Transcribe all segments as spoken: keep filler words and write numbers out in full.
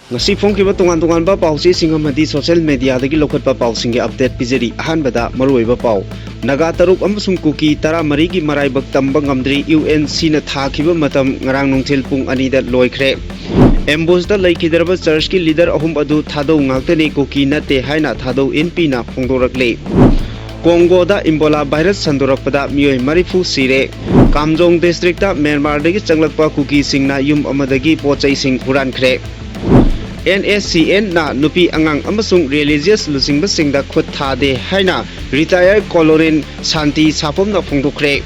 ꯉꯁꯤ ꯐꯣꯡꯈꯤꯕ ꯇꯣꯉꯥꯟ ꯇꯣꯉꯥꯟꯕ ꯄꯥꯎꯆꯦꯁꯤꯡ ꯑꯃꯗꯤ social mediaꯗꯒꯤ ꯂꯧꯈꯠꯄ ꯄꯥꯎꯁꯤꯡꯒꯤ update ꯄꯤꯖꯔꯤ꯫ ꯑꯍꯥꯟꯕꯗ ꯃꯔꯨꯑꯣꯏꯕ ꯄꯥꯎ꯫ ꯅꯥꯒꯥ ꯇꯔꯨꯛ ꯑꯃꯁꯨꯡ ꯀꯨꯀꯤ ꯇꯔꯥꯃꯔꯤꯒꯤ ꯃꯔꯥꯏꯕꯛ ꯇꯝꯕ ꯉꯝꯗ꯭ꯔꯤ꯫ UNCꯅ ꯊꯥꯈꯤꯕ ꯃꯇꯝ ꯉꯔꯥꯡ ꯅꯨꯡꯊꯤꯜ ꯄꯨꯡ ꯑꯅꯤꯗ ꯂꯣꯏꯈ꯭ꯔꯦ꯫ Ambushd ꯂꯩꯈꯤꯗ꯭ꯔꯕ churchꯀꯤ leader ꯑꯍꯨꯝ ꯑꯗꯨ ꯊꯥꯗꯧ ꯉꯥꯛꯇꯅꯤ, ꯀꯨꯀꯤ ꯅꯠꯇꯦ ꯍꯥꯏꯅ ꯊꯥꯗꯧ ꯏꯟꯄꯤꯅ ꯐꯣꯡꯗꯣꯔꯛꯂꯤ꯫ ꯀꯣꯡꯒꯣꯗ Ebola virus ꯁꯟꯗꯣꯔꯛꯄꯗ ꯃꯤꯑꯣꯏ ꯃꯔꯤꯐꯨ ꯁꯤꯔꯦ꯫ ꯀꯥꯝꯖꯣꯡ districtꯇ ꯃ꯭ꯌꯥꯟꯃꯥꯔꯗꯒꯤ ꯆꯪꯂꯛꯄ ꯀꯨꯀꯤꯁꯤꯡꯅ ꯌꯨꯝ ꯑꯃꯗꯒꯤ ꯄꯣꯠ ꯆꯩꯁꯤꯡ ꯍꯨꯔꯥꯟꯈ꯭ꯔꯦ꯫ NSCNꯅ ꯅꯨꯄꯤ, ꯑꯉꯥꯡ ꯑꯃꯁꯨꯡ religious ꯂꯨꯆꯤꯡꯕꯁꯤꯡꯗ ꯈꯨꯠ ꯊꯥꯗꯦ ꯍꯥꯏꯅ retired Colonel ꯁꯥꯟꯇꯤ ꯁꯥꯄꯝꯅ ꯐꯣꯡꯗꯣꯛꯈ꯭ꯔꯦ꯫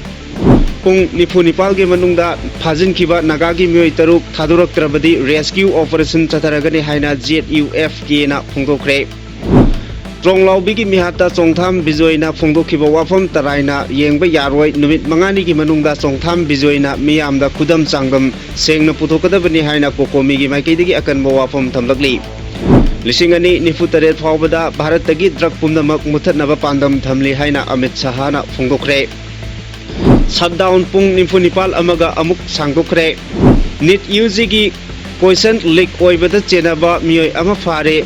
ꯄꯨꯡ ꯅꯤꯐꯨ ꯅꯤꯄꯥꯜꯒꯤ ꯃꯅꯨꯡꯗ ꯐꯥꯖꯤꯟꯈꯤꯕ ꯅꯥꯒꯥꯒꯤ ꯃꯤꯑꯣꯏ ꯇꯔꯨꯛ ꯊꯥꯗꯣꯔꯛꯇ꯭ꯔꯕꯗꯤ rescue operation ꯆꯠꯊꯔꯒꯅꯤ ꯍꯥꯏꯅ ZUFKꯅ ꯐꯣꯡꯗꯣꯛꯈ꯭ꯔꯦ꯫ ꯇ꯭ꯔꯣꯡꯂꯥꯎꯕꯤꯒꯤ ꯃꯤꯍꯥꯠꯇ ꯆꯣꯡꯊꯥꯝ ꯕꯤꯖꯣꯏꯅ ꯐꯣꯡꯗꯣꯛꯈꯤꯕ ꯋꯥꯐꯝ ꯇꯔꯥꯏꯅ ꯌꯦꯡꯕ ꯌꯥꯔꯣꯏ꯫ ꯅꯨꯃꯤꯠ ꯃꯉꯥꯅꯤꯒꯤ ꯃꯅꯨꯡꯗ ꯆꯣꯡꯊꯥꯝ ꯕꯤꯖꯣꯏꯅ ꯃꯤꯌꯥꯝꯗ ꯈꯨꯗꯝ ꯆꯥꯡꯗꯝ ꯁꯦꯡꯅ ꯄꯨꯊꯣꯛꯀꯗꯕꯅꯤ ꯍꯥꯏꯅ COCOMIꯒꯤ ꯃꯥꯏꯀꯩꯗꯒꯤ ꯑꯀꯟꯕ ꯋꯥꯐꯝ ꯊꯝꯂꯛꯂꯤ꯫ ꯂꯤꯁꯤꯡ ꯑꯅꯤ ꯅꯤꯐꯨ ꯇꯔꯦꯠ ꯐꯥꯎꯕꯗ ꯚꯥꯔꯠꯇꯒꯤ drug ꯄꯨꯝꯅꯃꯛ ꯃꯨꯠꯊꯠꯅꯕ ꯄꯥꯟꯗꯝ ꯊꯝꯂꯤ ꯍꯥꯏꯅ ꯑꯃꯤꯠ ꯁꯍꯥꯅ ꯐꯣꯡꯗꯣꯛꯈ꯭ꯔꯦ꯫ Shutdown ꯄꯨꯡ ꯅꯤꯐꯨ ꯅꯤꯄꯥꯜ ꯑꯃꯒ ꯑꯃꯨꯛ ꯁꯥꯡꯗꯣꯛꯈ꯭ꯔꯦ꯫ NEET UGꯒꯤ question leak ꯑꯣꯏꯕꯗ ꯆꯦꯟꯅꯕ ꯃꯤꯑꯣꯏ ꯑꯃ ꯐꯥꯔꯦ꯫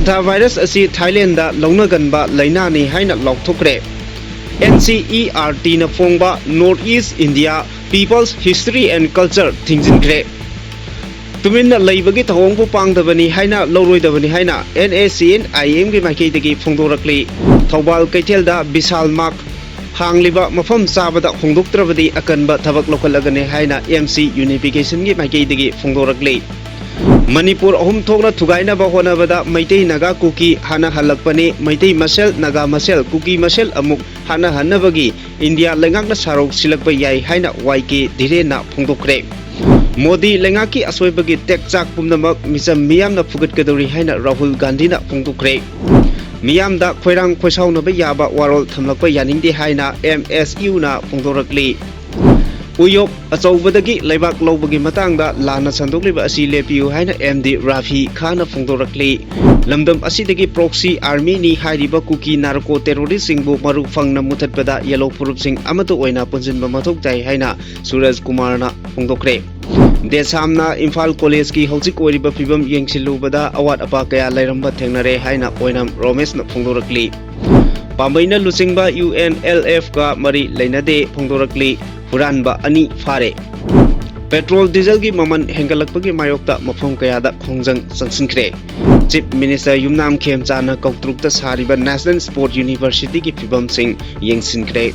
Hantavirus ꯑꯁꯤ Thailandꯗ ꯂꯧꯅꯒꯟꯕ ꯂꯩꯅꯥꯅꯤ ꯍꯥꯏꯅ ꯂꯥꯎꯊꯣꯛꯈ꯭ꯔꯦ꯫ NCERTꯅ ꯐꯣꯡꯕ North East India People's History and Culture ꯊꯤꯡꯖꯤꯟꯈ꯭ꯔꯦ꯫ ꯇꯨꯃꯤꯟꯅ ꯂꯩꯕꯒꯤ ꯊꯧꯑꯣꯡꯕꯨ ꯄꯥꯡꯗꯕꯅꯤ ꯍꯥꯏꯅ ꯂꯧꯔꯣꯏꯗꯕꯅꯤ ꯍꯥꯏꯅ NACNIMꯒꯤ ꯃꯥꯏꯀꯩꯗꯒꯤ ꯐꯣꯡꯗꯣꯔꯛꯂꯤ꯫ ꯊꯧꯕꯥꯜ ꯀꯩꯊꯦꯜꯗ Vishal Mart ꯍꯥꯡꯂꯤꯕ ꯃꯐꯝ ꯆꯥꯕꯗ ꯍꯣꯡꯗꯣꯛꯇ꯭ꯔꯕꯗꯤ ꯑꯀꯟꯕ ꯊꯕꯛ ꯂꯧꯈꯠꯂꯒꯅꯤ ꯍꯥꯏꯅ MC Unificationꯒꯤ ꯃꯥꯏꯀꯩꯗꯒꯤ ꯐꯣꯡꯗꯣꯔꯛꯂꯤ꯫ ꯃꯅꯤꯄꯨꯔ ꯑꯍꯨꯝ ꯊꯣꯛꯅ ꯊꯨꯒꯥꯏꯅꯕ ꯍꯣꯠꯅꯕꯗ ꯃꯩꯇꯩ, ꯅꯥꯒꯥ, ꯀꯨꯀꯤ ꯍꯥꯠꯅꯍꯜꯂꯛꯄꯅꯤ꯫ ꯃꯩꯇꯩ ꯃꯁꯦꯜ, ꯅꯥꯒꯥ ꯃꯁꯦꯜ, ꯀꯨꯀꯤ ꯃꯁꯦꯜ ꯑꯃꯨꯛ ꯍꯥꯠꯅꯍꯟꯅꯕꯒꯤ ꯏꯟꯗꯤꯌꯥ ꯂꯩꯉꯥꯛꯅ ꯁꯥꯔꯧ ꯁꯤꯜꯂꯛꯄ ꯌꯥꯏ ꯍꯥꯏꯅ YK ꯙꯤꯔꯦꯟꯅ ꯐꯣꯡꯗꯣꯛꯈ꯭ꯔꯦ꯫ ꯃꯣꯗꯤ ꯂꯩꯉꯥꯛꯀꯤ ꯑꯁꯣꯏꯕꯒꯤ ꯇꯦꯛꯆꯥꯛ ꯄꯨꯝꯅꯃꯛ ꯃꯤꯆꯝ ꯃꯤꯌꯥꯝꯅ ꯐꯨꯒꯠꯀꯗꯧꯔꯤ ꯍꯥꯏꯅ ꯔꯥꯍꯨꯜ ꯒꯥꯟꯙꯤꯅ ꯐꯣꯡꯗꯣꯛꯈ꯭ꯔꯦ꯫ ꯃꯤꯌꯥꯝꯗ ꯈꯣꯏꯔꯥꯡ ꯈꯣꯏꯁꯥꯎꯅꯕ ꯌꯥꯕ ꯋꯥꯔꯣꯜ ꯊꯝꯂꯛꯄ ꯌꯥꯅꯤꯡꯗꯦ ꯍꯥꯏꯅ MSUꯅ ꯐꯣꯡꯗꯣꯔꯛꯂꯤ꯫ ꯎꯌꯣꯞ ꯑꯆꯧꯕꯗꯒꯤ ꯂꯩꯕꯥꯛ ꯂꯧꯕꯒꯤ ꯃꯇꯥꯡꯗ ꯂꯥꯟꯅ ꯁꯟꯗꯣꯛꯂꯤꯕ ꯑꯁꯤ ꯂꯦꯞꯄꯤꯌꯨ ꯍꯥꯏꯅ MD ꯔꯥꯐꯤ ꯈꯥꯟꯅ ꯐꯣꯡꯗꯣꯔꯛꯂꯤ꯫ ꯂꯝꯗꯝ ꯑꯁꯤꯗꯒꯤ proxy armyꯅꯤ ꯍꯥꯏꯔꯤꯕ ꯀꯨꯀꯤ narco terroristꯁꯤꯡꯕꯨ ꯃꯔꯨ ꯐꯪꯅ ꯃꯨꯊꯠꯄꯗ ꯌꯦꯜꯂꯣ ꯐꯨꯔꯨꯞꯁꯤꯡ ꯑꯃꯠꯇ ꯑꯣꯏꯅ ꯄꯨꯟꯁꯤꯟꯕ ꯃꯊꯧ ꯇꯥꯏ ꯍꯥꯏꯅ ꯁꯨꯔꯖ ꯀꯨꯃꯥꯔꯅ ꯐꯣꯡꯗꯣꯛꯈ꯭ꯔꯦ꯫ ꯗꯦꯁꯥꯝꯅ ꯏꯝꯐꯥꯜ ꯀꯣꯂꯦꯖꯀꯤ ꯍꯧꯖꯤꯛ ꯑꯣꯏꯔꯤꯕ ꯐꯤꯕꯝ ꯌꯦꯡꯁꯤꯜꯂꯨꯕꯗ ꯑꯋꯥꯠ ꯑꯄꯥ ꯀꯌꯥ ꯂꯩꯔꯝꯕ ꯊꯦꯡꯅꯔꯦ ꯍꯥꯏꯅ ꯑꯣꯏꯅꯥꯝ ꯔꯣꯃꯦꯁꯅ ꯐꯣꯡꯗꯣꯔꯛꯂꯤ꯫ ꯄꯥꯝꯕꯩꯅ ꯂꯨꯆꯤꯡꯕ ꯌꯨ ꯑꯦꯟ ꯑꯦꯜ ꯑꯦꯐꯀ ꯃꯔꯤ ꯂꯩꯅꯗꯦ ꯐꯣꯡꯗꯣꯔꯛꯂꯤ꯫ ꯍꯨꯔꯥꯟꯕ ꯑꯅꯤ ꯐꯥꯔꯦ꯫ ꯄꯦꯇ꯭ꯔꯣꯜ ꯗꯤꯖꯜꯒꯤ ꯃꯃꯜ ꯍꯦꯟꯒꯠꯂꯛꯄꯒꯤ ꯃꯥꯌꯣꯛꯇ ꯃꯐꯝ ꯀꯌꯥꯗ ꯈꯣꯡꯖꯪ ꯆꯪꯁꯤꯟꯈ꯭ꯔꯦ꯫ ꯆꯤꯐ ꯃꯤꯅꯤꯁꯇꯔ ꯌꯨꯝꯅꯥꯝ ꯈꯦꯝꯆꯥꯅ ꯀꯧꯇ꯭ꯔꯨꯛꯇ ꯁꯥꯔꯤꯕ ꯅꯦꯁꯅꯦꯜ ꯁ꯭ꯄꯣꯔꯠ ꯌꯨꯅꯤꯚꯔꯁꯤꯇꯤꯒꯤ ꯐꯤꯕꯝꯁꯤꯡ ꯌꯦꯡꯁꯤꯟꯈ꯭ꯔꯦ꯫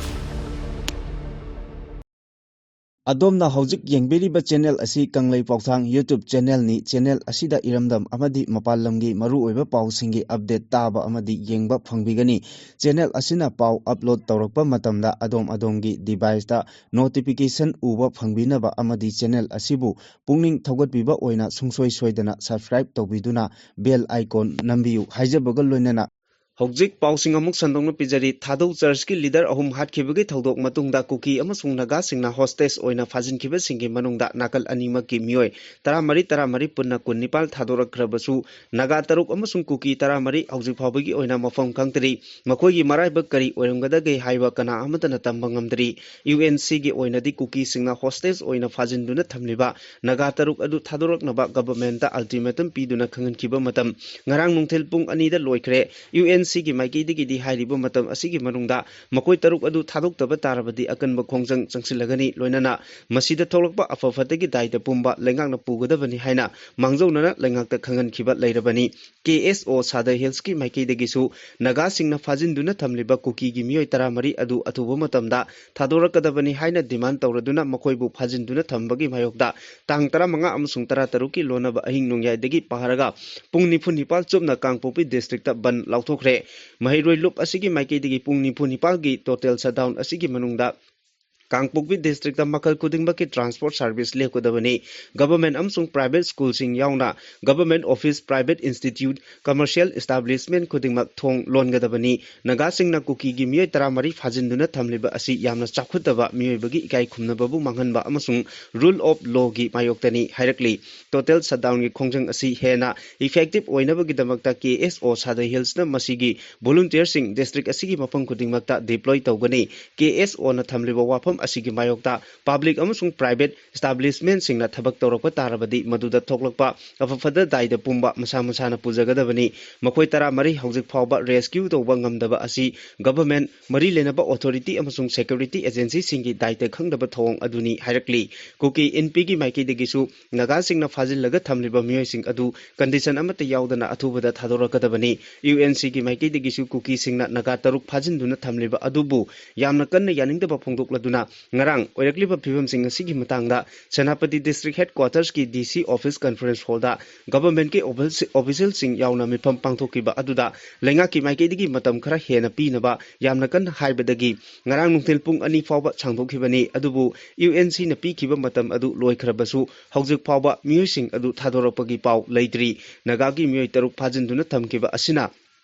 ꯑꯗꯣꯝꯅ ꯍꯧꯖꯤꯛ ꯌꯦꯡꯕꯤꯔꯤꯕ ꯆꯦꯅꯦꯜ ꯑꯁꯤ ꯀꯪꯂꯩ ꯄꯥꯎꯊꯥꯡ YouTube ꯆꯦꯅꯦꯜꯅꯤ꯫ ꯆꯦꯅꯦꯜ ꯑꯁꯤꯗ ꯏꯔꯝꯗꯝ ꯑꯃꯗꯤ ꯃꯄꯥꯟ ꯂꯝꯒꯤ ꯃꯔꯨꯑꯣꯏꯕ ꯄꯥꯎꯁꯤꯡꯒꯤ ꯑꯞꯗꯦꯠ ꯇꯥꯕ ꯑꯃꯗꯤ ꯌꯦꯡꯕ ꯐꯪꯕꯤꯒꯅꯤ꯫ ꯆꯦꯅꯦꯜ ꯑꯁꯤꯅ ꯄꯥꯎ ꯑꯞꯂꯣꯗ ꯇꯧꯔꯛꯄ ꯃꯇꯝꯗ ꯑꯗꯣꯝ ꯑꯗꯣꯝꯒꯤ ꯗꯤꯚꯥꯏꯁꯇ ꯅꯣꯇꯤꯐꯤꯀꯦꯁꯟ ꯎꯕ ꯐꯪꯕꯤꯅꯕ ꯑꯃꯗꯤ ꯆꯦꯅꯦꯜ ꯑꯁꯤꯕꯨ ꯄꯨꯛꯅꯤꯡ ꯊꯧꯒꯠꯄꯤꯕ ꯑꯣꯏꯅ ꯁꯨꯡꯁꯣꯏ ꯁꯣꯏꯗꯅ ꯁꯕꯁꯀ꯭ꯔꯥꯏꯕ ꯇꯧꯕꯤꯗꯨꯅ ꯕꯦꯜ ꯑꯥꯏꯀꯣꯟ ꯅꯝꯕꯤꯌꯨ ꯍꯥꯏꯖꯕꯒ ꯂꯣꯏꯅꯅ ꯍꯧꯖꯤꯛ ꯄꯥꯎꯁꯤꯡ ꯑꯃꯨꯛ ꯁꯟꯗꯣꯛꯅ ꯄꯤꯖꯔꯤ꯫ ꯊꯥꯗꯧ ꯆꯔꯆꯀꯤ ꯂꯤꯗꯔ ꯑꯍꯨꯝ ꯍꯥꯠꯈꯤꯕꯒꯤ ꯊꯧꯗꯣꯛ ꯃꯇꯨꯡꯗ ꯀꯨꯀꯤ ꯑꯃꯁꯨꯡ ꯅꯥꯒꯥꯁꯤꯡꯅ ꯍꯣꯁꯇꯦꯖ ꯑꯣꯏꯅ ꯐꯥꯖꯤꯟꯈꯤꯕꯁꯤꯡꯒꯤ ꯃꯅꯨꯡꯗ ꯅꯥꯀꯜ ꯑꯅꯤꯃꯛꯀꯤ ꯃꯤꯑꯣꯏ ꯇꯔꯥꯃꯔꯤ, ꯇꯔꯥꯃꯔꯤ ꯄꯨꯟꯅ ꯀꯨꯟꯅꯤꯄꯥꯜ ꯊꯥꯗꯣꯔꯛꯈ꯭ꯔꯕꯁꯨ, ꯅꯥꯒꯥ ꯇꯔꯨꯛ ꯑꯃꯁꯨꯡ ꯀꯨꯀꯤ ꯇꯔꯥꯃꯔꯤ ꯍꯧꯖꯤꯛ ꯐꯥꯎꯕꯒꯤ ꯑꯣꯏꯅ ꯃꯐꯝ ꯈꯪꯗ꯭ꯔꯤ꯫ ꯃꯈꯣꯏꯒꯤ ꯃꯔꯥꯏꯕꯛ ꯀꯔꯤ ꯑꯣꯏꯔꯝꯒꯗꯒꯦ ꯍꯥꯏꯕ ꯀꯅꯥ ꯑꯃꯠꯇꯅ ꯇꯝꯕ ꯉꯝꯗ꯭ꯔꯤ꯫ ꯌꯨ ꯑꯦꯟ ꯁꯤꯒꯤ ꯑꯣꯏꯅꯗꯤ ꯀꯨꯀꯤꯁꯤꯡꯅ ꯍꯣꯁꯇꯦꯖ ꯑꯣꯏꯅ ꯐꯥꯖꯤꯟꯗꯨꯅ ꯊꯝꯂꯤꯕ ꯅꯥꯒꯥ ꯇꯔꯨꯛ ꯑꯗꯨ ꯊꯥꯗꯣꯔꯛꯅꯕ ꯒꯚꯔꯟꯃꯦꯟꯠꯇ ꯑꯜꯇꯤꯃꯦꯇꯝ ꯄꯤꯗꯨꯅ ꯈꯪꯍꯟꯈꯤꯕ ꯃꯇꯝ ꯉꯔꯥꯡ ꯅꯨꯡꯊꯤꯜ ꯄꯨꯡ ꯑꯅꯤꯗ ꯂꯣꯏꯈ꯭ꯔꯦ꯫ ꯌꯨ ꯑꯦꯟ ꯁꯤꯒꯤ ꯃꯥꯏꯀꯩꯗꯒꯤꯗꯤ ꯍꯥꯏꯔꯤꯕ ꯃꯇꯝ ꯑꯁꯤꯒꯤ ꯃꯅꯨꯡꯗ ꯃꯈꯣꯏ ꯇꯔꯨꯛ ꯑꯗꯨ ꯊꯥꯗꯣꯛꯇꯕ ꯇꯥꯔꯕꯗꯤ ꯑꯀꯟꯕ ꯈꯣꯡꯖꯪ ꯆꯪꯁꯤꯜꯂꯒꯅꯤ꯫ ꯂꯣꯏꯅꯅ ꯃꯁꯤꯗ ꯊꯣꯛꯂꯛꯄ ꯑꯐ ꯐꯠꯇꯒꯤ ꯗꯥꯏꯇ ꯄꯨꯝꯕ ꯂꯩꯉꯥꯛꯅ ꯄꯨꯒꯗꯕꯅꯤ ꯍꯥꯏꯅ ꯃꯥꯡꯖꯧꯅꯅ ꯂꯩꯉꯥꯛꯇ ꯈꯪꯍꯟꯈꯤꯕ ꯂꯩꯔꯕꯅꯤ꯫ ꯀꯦ ꯑꯦꯁ ꯑꯣ ꯁꯥꯗꯔ ꯍꯤꯜꯁꯀꯤ ꯃꯥꯏꯀꯩꯗꯒꯤꯁꯨ ꯅꯥꯒꯥꯁꯤꯡꯅ ꯐꯥꯖꯤꯟꯗꯨꯅ ꯊꯝꯂꯤꯕ ꯀꯨꯀꯤꯒꯤ ꯃꯤꯑꯣꯏ ꯇꯔꯥꯃꯔꯤ ꯑꯗꯨ ꯑꯊꯨꯕ ꯃꯇꯝꯗ ꯊꯥꯗꯣꯔꯛꯀꯗꯕꯅꯤ ꯍꯥꯏꯅ ꯗꯤꯃꯥꯟ ꯇꯧꯔꯗꯨꯅ ꯃꯈꯣꯏꯕꯨ ꯐꯥꯖꯤꯟꯗꯨꯅ ꯊꯝꯕꯒꯤ ꯃꯥꯌꯣꯛꯇ ꯇꯥꯡ ꯇꯔꯥꯃꯉꯥ ꯑꯃꯁꯨꯡ ꯇꯔꯥꯇꯔꯨꯛꯀꯤ ꯂꯣꯟꯅꯕ ꯑꯍꯤꯡ ꯅꯣꯡꯌꯥꯏꯗꯒꯤ ꯄꯥꯔꯒ ꯄꯨꯡ ꯅꯤꯐꯨ ꯅꯤꯄꯥꯜ ꯆꯨꯞꯅ ꯀꯥꯡꯄꯣꯛꯄꯤ ꯗꯤꯁꯇ꯭ꯔꯤꯛꯇ ꯕꯟ ꯂꯥꯎꯊꯣꯛꯈ꯭ꯔꯦ꯫ ꯃꯍꯩꯔꯣꯏ ꯂꯨꯞ ꯑꯁꯤꯒꯤ ꯃꯥꯏꯀꯩꯗꯒꯤ ꯄꯨꯡ ꯅꯤꯐꯨ ꯅꯤꯄꯥꯜꯒꯤ ꯇꯣꯇꯦꯜ ꯁꯠꯗꯥꯎꯟ ꯑꯁꯤꯒꯤ ꯃꯅꯨꯡꯗ ꯀꯥꯡꯄꯣꯛꯄꯤ ꯗꯤꯁꯇ꯭ꯔꯤꯛꯇ ꯃꯈꯜ ꯈꯨꯗꯤꯡꯃꯛꯀꯤ ꯇ꯭ꯔꯥꯟꯁꯄꯣꯔꯠ ꯁꯥꯔꯚꯤꯁ ꯂꯦꯞꯀꯗꯕꯅꯤ꯫ ꯒꯚꯔꯟꯃꯦꯟꯠ ꯑꯃꯁꯨꯡ ꯄ꯭ꯔꯥꯏꯚꯦꯠ ꯁ꯭ꯀꯨꯜꯁꯤꯡ ꯌꯥꯎꯅ government office, private institute, commercial establishment ꯈꯨꯗꯤꯡꯃꯛ ꯊꯣꯡ ꯂꯣꯟꯒꯗꯕꯅꯤ꯫ ꯅꯥꯒꯥꯁꯤꯡꯅ ꯀꯨꯀꯤꯒꯤ ꯃꯤꯑꯣꯏ ꯇꯔꯥꯃꯔꯤ ꯐꯥꯖꯤꯟꯗꯨꯅ ꯊꯝꯂꯤꯕ ꯑꯁꯤ ꯌꯥꯝꯅ ꯆꯥꯎꯈꯠꯇꯕ, ꯃꯤꯑꯣꯏꯕꯒꯤ ꯏꯀꯥꯏ ꯈꯨꯝꯅꯕꯕꯨ ꯃꯥꯡꯍꯟꯕ ꯑꯃꯁꯨꯡ ꯔꯨꯜ ꯑꯣꯐ ꯂꯣꯒꯤ ꯃꯥꯌꯣꯛꯇꯅꯤ ꯍꯥꯏꯔꯛꯂꯤ꯫ ꯇꯣꯇꯦꯜ ꯁꯠꯗꯥꯎꯟꯒꯤ ꯈꯣꯡꯖꯪ ꯑꯁꯤ ꯍꯦꯟꯅ ꯏꯐꯦꯛꯇꯤꯚ ꯑꯣꯏꯅꯕꯒꯤꯗꯃꯛꯇ ꯀꯦ ꯑꯦꯁ ꯑꯣ ꯁꯥꯗꯔ ꯍꯤꯜꯁꯅ ꯃꯁꯤꯒꯤ ꯚꯣꯂꯨꯟꯇꯤꯌꯔꯁꯤꯡ ꯗꯤꯁꯇ꯭ꯔꯤꯛ ꯑꯁꯤꯒꯤ ꯃꯐꯝ ꯈꯨꯗꯤꯡꯃꯛꯇ ꯗꯤꯄ꯭ꯂꯣꯏ ꯇꯧꯒꯅꯤ꯫ ꯀꯦ ꯑꯦꯁ ꯑꯣꯅ ꯊꯝꯂꯤꯕ ꯋꯥꯐꯝ ꯑꯁꯤꯒꯤ ꯃꯥꯌꯣꯛꯇ ꯄꯕ꯭ꯂꯤꯛ ꯑꯃꯁꯨꯡ ꯄ꯭ꯔꯥꯏꯚꯦꯠ ꯏꯁꯇꯥꯕ꯭ꯂꯤꯁꯃꯦꯟꯁꯤꯡꯅ ꯊꯕꯛ ꯇꯧꯔꯛꯄ ꯇꯥꯔꯕꯗꯤ ꯃꯗꯨꯗ ꯊꯣꯛꯂꯛꯄ ꯑꯐ ꯐꯠꯇ ꯗꯥꯏꯗ ꯄꯨꯝꯕ ꯃꯁꯥ ꯃꯁꯥꯅ ꯄꯨꯖꯒꯗꯕꯅꯤ꯫ ꯃꯈꯣꯏ ꯇꯔꯥꯃꯔꯤ ꯍꯧꯖꯤꯛ ꯐꯥꯎꯕ ꯔꯦꯁꯀ꯭ꯌꯨ ꯇꯧꯕ ꯉꯝꯗꯕ ꯑꯁꯤ ꯒꯚꯔꯟꯃꯦꯟꯠ, ꯃꯔꯤ ꯂꯩꯅꯕ ꯑꯣꯊꯣꯔꯤꯇꯤ ꯑꯃꯁꯨꯡ ꯁꯦꯀ꯭ꯌꯨꯔꯤꯇꯤ ꯑꯦꯖꯦꯟꯁꯤꯁꯤꯡꯒꯤ ꯗꯥꯏꯇ ꯈꯪꯗꯕ ꯊꯧꯑꯣꯡ ꯑꯗꯨꯅꯤ ꯍꯥꯏꯔꯛꯂꯤ꯫ ꯀꯨꯀꯤ ꯏꯟꯄꯤꯒꯤ ꯃꯥꯏꯀꯩꯗꯒꯤꯁꯨ ꯅꯥꯒꯥꯁꯤꯡꯅ ꯐꯥꯖꯤꯜꯂꯒ ꯊꯝꯂꯤꯕ ꯃꯤꯑꯣꯏꯁꯤꯡ ꯑꯗꯨ ꯀꯟꯗꯤꯁꯟ ꯑꯃꯠꯇ ꯌꯥꯎꯗꯅ ꯑꯊꯨꯕꯗ ꯊꯥꯗꯣꯔꯛꯀꯗꯕꯅꯤ꯫ ꯌꯨ ꯑꯦꯟ ꯁꯤꯒꯤ ꯃꯥꯏꯀꯩꯗꯒꯤꯁꯨ ꯀꯨꯀꯤꯁꯤꯡꯅ ꯅꯥꯒꯥ ꯇꯔꯨꯛ ꯐꯥꯖꯤꯟꯗꯨꯅ ꯊꯝꯂꯤꯕ ꯑꯗꯨꯕꯨ ꯌꯥꯝꯅ ꯀꯟꯅ ꯌꯥꯅꯤꯡꯗꯕ ꯐꯣꯡꯗꯣꯛꯂꯗꯨꯅ ꯉꯔꯥꯡ ꯑꯣꯏꯔꯛꯂꯤꯕ ꯐꯤꯕꯝꯁꯤꯡ ꯑꯁꯤꯒꯤ ꯃꯇꯥꯡꯗ ꯁꯦꯅꯥꯄꯇꯤ ꯗꯤꯁꯇ꯭ꯔꯤꯛ ꯍꯦꯗꯀ꯭ꯋꯥꯇꯔꯁꯀꯤ ꯗꯤ ꯁꯤ ꯑꯣꯐꯤꯁ ꯀꯟꯐꯔꯦꯟꯁ ꯍꯣꯜꯗ ꯒꯚꯔꯟꯃꯦꯟꯠꯀꯤ ꯑꯣꯐꯤꯁ-, ꯑꯣꯐꯤꯁꯤꯌꯦꯜꯁꯤꯡ ꯌꯥꯎꯅ ꯃꯤꯐꯝ ꯄꯥꯡꯊꯣꯛꯈꯤꯕ ꯑꯗꯨꯗ ꯂꯩꯉꯥꯛꯀꯤ ꯃꯥꯏꯀꯩꯗꯒꯤ ꯃꯇꯝ ꯈꯔ ꯍꯦꯟꯅ ꯄꯤꯅꯕ ꯌꯥꯝꯅ ꯀꯟꯅ ꯍꯥꯏꯕꯗꯒꯤ ꯉꯔꯥꯡ ꯅꯨꯡꯊꯤꯜ ꯄꯨꯡ ꯑꯅꯤ ꯐꯥꯎꯕ ꯁꯥꯡꯗꯣꯛꯈꯤꯕꯅꯤ꯫ ꯑꯗꯨꯕꯨ ꯌꯨ ꯑꯦꯟ ꯁꯤꯅ ꯄꯤꯈꯤꯕ ꯃꯇꯝ ꯑꯗꯨ ꯂꯣꯏꯈ꯭ꯔꯕꯁꯨ ꯍꯧꯖꯤꯛ ꯐꯥꯎꯕ ꯃꯤꯑꯣꯏꯁꯤꯡ ꯑꯗꯨ ꯊꯥꯗꯣꯔꯛꯄꯒꯤ ꯄꯥꯎ ꯂꯩꯇ꯭ꯔꯤ꯫ ꯅꯥꯒꯥꯒꯤ ꯃꯤꯑꯣꯏ ꯇꯔꯨꯛ ꯐꯥꯖꯤꯟꯗꯨꯅ ꯊꯝꯈꯤꯕ ꯑꯁꯤꯅ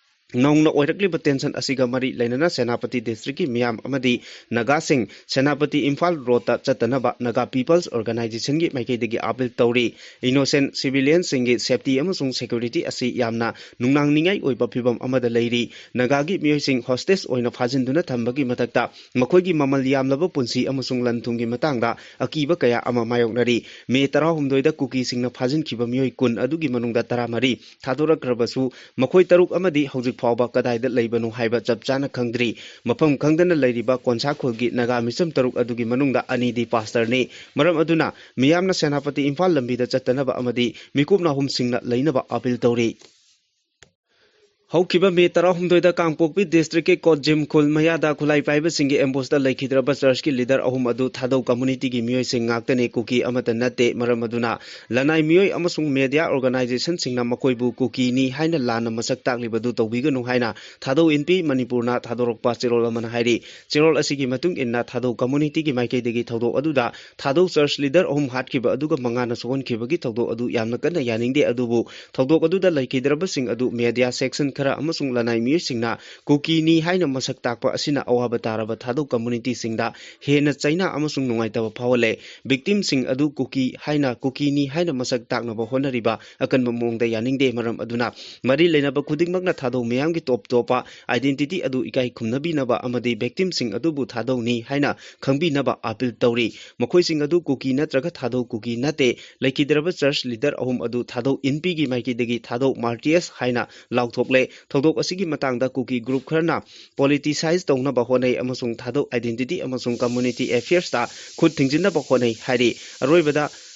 ꯅꯧꯅ ꯑꯣꯏꯔꯛꯂꯤꯕ ꯇꯦꯟꯁꯟ ꯑꯁꯤꯒ ꯃꯔꯤ ꯂꯩꯅꯅ ꯁꯦꯅꯥꯄꯇꯤ ꯗꯤꯁꯇ꯭ꯔꯤꯛꯀꯤ ꯃꯤꯌꯥꯝ ꯑꯃꯗꯤ ꯅꯥꯒꯥꯁꯤꯡ ꯁꯦꯅꯥꯄꯇꯤ ꯏꯝꯐꯥꯜ ꯔꯣꯗꯇ ꯆꯠꯇꯅꯕ ꯅꯥꯒꯥ ꯄꯤꯄꯜꯁ ꯑꯣꯔꯒꯅꯥꯏꯖꯦꯁꯟꯒꯤ ꯃꯥꯏꯀꯩꯗꯒꯤ ꯑꯥꯄꯤꯜ ꯇꯧꯔꯤ꯫ ꯏꯅꯣꯁꯦꯟꯠ ꯁꯤꯚꯤꯂꯤꯌꯟꯁꯤꯡꯒꯤ ꯁꯦꯐꯇꯤ ꯑꯃꯁꯨꯡ ꯁꯦꯀ꯭ꯌꯨꯔꯤꯇꯤ ꯑꯁꯤ ꯌꯥꯝꯅ ꯅꯨꯡꯅꯥꯡꯅꯤꯡꯉꯥꯏ ꯑꯣꯏꯕ ꯐꯤꯚꯝ ꯑꯃꯗ ꯂꯩꯔꯤ꯫ ꯅꯥꯒꯥꯒꯤ ꯃꯤꯑꯣꯏꯁꯤꯡ ꯍꯣꯁꯇꯦꯖ ꯑꯣꯏꯅ ꯐꯥꯖꯤꯟꯗꯨꯅ ꯊꯝꯕꯒꯤ ꯃꯊꯛꯇ ꯃꯈꯣꯏꯒꯤ ꯃꯃꯜ ꯌꯥꯝꯂꯕ ꯄꯨꯟꯁꯤ ꯑꯃꯁꯨꯡ ꯂꯟ ꯊꯨꯝꯒꯤ ꯃꯇꯥꯡꯗ ꯑꯀꯤꯕ ꯀꯌꯥ ꯑꯃ ꯃꯥꯌꯣꯛꯅꯔꯤ꯫ ꯃꯦ ꯇꯔꯥꯍꯨꯝꯗꯣꯏꯗ ꯀꯨꯀꯤꯁꯤꯡꯅ ꯐꯥꯖꯤꯟꯈꯤꯕ ꯃꯤꯑꯣꯏ ꯀꯨꯟ ꯑꯗꯨꯒꯤ ꯃꯅꯨꯡꯗ ꯇꯔꯥꯃꯔꯤ ꯊꯥꯗꯣꯔꯛꯈ꯭ꯔꯕꯁꯨ ꯃꯈꯣꯏ ꯇꯔꯨꯛ ꯑꯃꯗꯤ ꯍꯧꯖꯤꯛ ꯐꯥꯎꯕ ꯀꯗꯥꯏꯗ ꯂꯩꯕꯅꯣ ꯍꯥꯏꯕ ꯆꯞ ꯆꯥꯅ ꯈꯪꯗ꯭ꯔꯤ꯫ ꯃꯐꯝ ꯈꯪꯗꯅ ꯂꯩꯔꯤꯕ ꯀꯣꯟꯁꯥ ꯈꯨꯜꯒꯤ ꯅꯥꯒꯥ ꯃꯤꯆꯝ ꯇꯔꯨꯛ ꯑꯗꯨꯒꯤ ꯃꯅꯨꯡꯗ ꯑꯅꯤꯗꯤ ꯄꯥꯁꯇꯔꯅꯤ꯫ ꯃꯔꯝ ꯑꯗꯨꯅ ꯃꯤꯌꯥꯝꯅ ꯁꯦꯅꯥꯄꯇꯤ ꯏꯝꯐꯥꯜ ꯂꯝꯕꯤꯗ ꯆꯠꯇꯅꯕ ꯑꯃꯗꯤ ꯃꯤꯀꯨꯞ ꯅꯥꯍꯨꯝꯁꯤꯡꯅ ꯂꯩꯅꯕ ꯑꯥꯄꯤꯜ ꯇꯧꯔꯤ꯫ ꯍꯧꯈꯤꯕ ꯃꯦ ꯇꯔꯥꯍꯨꯝꯗꯣꯏꯗ ꯀꯥꯡꯄꯣꯛꯄꯤ ꯗꯤꯁꯇ꯭ꯔꯤꯛꯀꯤ ꯀꯣꯠꯖꯤꯝ ꯈꯨꯜ ꯃꯌꯥꯗ ꯈꯨꯠꯂꯥꯏ ꯄꯥꯏꯕꯁꯤꯡꯒꯤ ꯑꯦꯝꯕꯨꯁꯇ ꯂꯩꯈꯤꯗ꯭ꯔꯕ ꯆꯔꯆꯀꯤ ꯂꯤꯗꯔ ꯑꯍꯨꯝ ꯑꯗꯨ ꯊꯥꯗꯧ ꯀꯝꯃꯨꯅꯤꯇꯤꯒꯤ ꯃꯤꯑꯣꯏꯁꯤꯡ ꯉꯥꯛꯇꯅꯤ, ꯀꯨꯀꯤ ꯑꯃꯠꯇ ꯅꯠꯇꯦ꯫ ꯃꯔꯝ ꯑꯗꯨꯅ ꯂꯅꯥꯏ ꯃꯤꯑꯣꯏ ꯑꯃꯁꯨꯡ ꯃꯦꯗꯤꯌꯥ ꯑꯣꯔꯒꯅꯥꯏꯖꯦꯁꯟꯁꯤꯡꯅ ꯃꯈꯣꯏꯕꯨ ꯀꯨꯀꯤꯅꯤ ꯍꯥꯏꯅ ꯂꯥꯟꯅ ꯃꯁꯛ ꯇꯥꯛꯂꯤꯕꯗꯨ ꯇꯧꯕꯤꯒꯅꯨ ꯍꯥꯏꯅ ꯊꯥꯗꯧ ꯏꯟꯄꯤ ꯃꯅꯤꯄꯨꯔꯅ ꯊꯥꯗꯣꯔꯛꯄ ꯆꯦꯔꯣꯜ ꯑꯃꯅ ꯍꯥꯏꯔꯤ꯫ ꯆꯦꯔꯣꯜ ꯑꯁꯤꯒꯤ ꯃꯇꯨꯡ ꯏꯟꯅ ꯊꯥꯗꯧ ꯀꯝꯃꯨꯅꯤꯇꯤꯒꯤ ꯃꯥꯏꯀꯩꯗꯒꯤ ꯊꯧꯗꯣꯛ ꯑꯗꯨꯗ ꯊꯥꯗꯧ ꯆꯔꯆ ꯂꯤꯗꯔ ꯑꯍꯨꯝ ꯍꯥꯠꯈꯤꯕ ꯑꯗꯨꯒ ꯃꯉꯥꯅ ꯁꯣꯛꯍꯟꯈꯤꯕꯒꯤ ꯊꯧꯗꯣꯛ ꯑꯗꯨ ꯌꯥꯝꯅ ꯀꯟꯅ ꯌꯥꯅꯤꯡꯗꯦ, ꯑꯗꯨꯕꯨ ꯊꯧꯗꯣꯛ ꯑꯗꯨꯗ ꯂꯩꯈꯤꯗ꯭ꯔꯕꯁꯤꯡ ꯑꯗꯨ ꯃꯦꯗꯤꯌꯥ ꯁꯦꯛꯁꯟ ꯈꯔ ꯑꯃꯁꯨꯡ ꯂꯅꯥꯏ ꯃꯤꯑꯣꯏꯁꯤꯡꯅ ꯀꯨꯀꯤꯅꯤ ꯍꯥꯏꯅ ꯃꯁꯛ ꯇꯥꯛꯄ ꯑꯁꯤꯅ ꯑꯋꯥꯕ ꯇꯥꯔꯕ ꯊꯥꯗꯧ ꯀꯝꯃ꯭ꯌꯨꯅꯤꯇꯤꯁꯤꯡꯗ ꯍꯦꯟꯅ ꯆꯩꯅꯥ ꯑꯃꯁꯨꯡ ꯅꯨꯡꯉꯥꯏꯇꯕ ꯐꯥꯎꯍꯜꯂꯦ꯫ ꯚꯤꯛꯇꯤꯝꯁꯤꯡ ꯑꯗꯨ ꯀꯨꯀꯤ ꯍꯥꯏꯅ, ꯀꯨꯀꯤꯅꯤ ꯍꯥꯏꯅ ꯃꯁꯛ ꯇꯥꯛꯅꯕ ꯍꯣꯠꯅꯔꯤꯕ ꯑꯀꯟꯕ ꯃꯑꯣꯡꯗ ꯌꯥꯅꯤꯡꯗꯦ꯫ ꯃꯔꯝ ꯑꯗꯨꯅ ꯃꯔꯤ ꯂꯩꯅꯕ ꯈꯨꯗꯤꯡꯃꯛꯅ ꯊꯥꯗꯧ ꯃꯤꯌꯥꯝꯒꯤ ꯇꯣꯞ ꯇꯣꯞꯄ identity ꯑꯗꯨ ꯏꯀꯥꯏ ꯈꯨꯝꯅꯕꯤꯅꯕ ꯑꯃꯗꯤ ꯚꯤꯛꯇꯤꯝꯁꯤꯡ ꯑꯗꯨꯕꯨ ꯊꯥꯗꯧꯅꯤ ꯍꯥꯏꯅ ꯈꯪꯕꯤꯅꯕ ꯑꯥꯄꯤꯜ ꯇꯧꯔꯤ꯫ ꯃꯈꯣꯏꯁꯤꯡ ꯑꯗꯨ ꯀꯨꯀꯤ ꯅꯠꯇ꯭ꯔꯒ ꯊꯥꯗꯧ ꯀꯨꯀꯤ ꯅꯠꯇꯦ꯫ ꯂꯩꯈꯤꯗ꯭ꯔꯕ ꯆꯔꯆ ꯂꯤꯗꯔ ꯑꯍꯨꯝ ꯑꯗꯨ ꯊꯥꯗꯧ ꯏꯟꯄꯤꯒꯤ ꯃꯥꯏꯀꯩꯗꯒꯤ ꯊꯥꯗꯧ ꯃꯥꯔꯇꯤꯌꯁ ꯍꯥꯏꯅ ꯂꯥꯎꯊꯣꯛꯂꯦ꯫ ꯊꯧꯗꯣꯛ ꯑꯁꯤꯒꯤ ꯃꯇꯥꯡꯗ ꯀꯨꯀꯤ ꯒ꯭ꯔꯨꯞ ꯈꯔꯅ politicize ꯇꯧꯅꯕ ꯍꯣꯠꯅꯩ ꯑꯃꯁꯨꯡ ꯊꯥꯗꯧ identity ꯑꯃꯁꯨꯡ community affairs ꯇ ꯈꯨꯠ ꯊꯤꯡꯖꯤꯟꯅꯕ ꯍꯣꯠꯅꯩ ꯍꯥꯏꯔꯤ꯫ ꯑꯔꯣꯏꯕꯗ,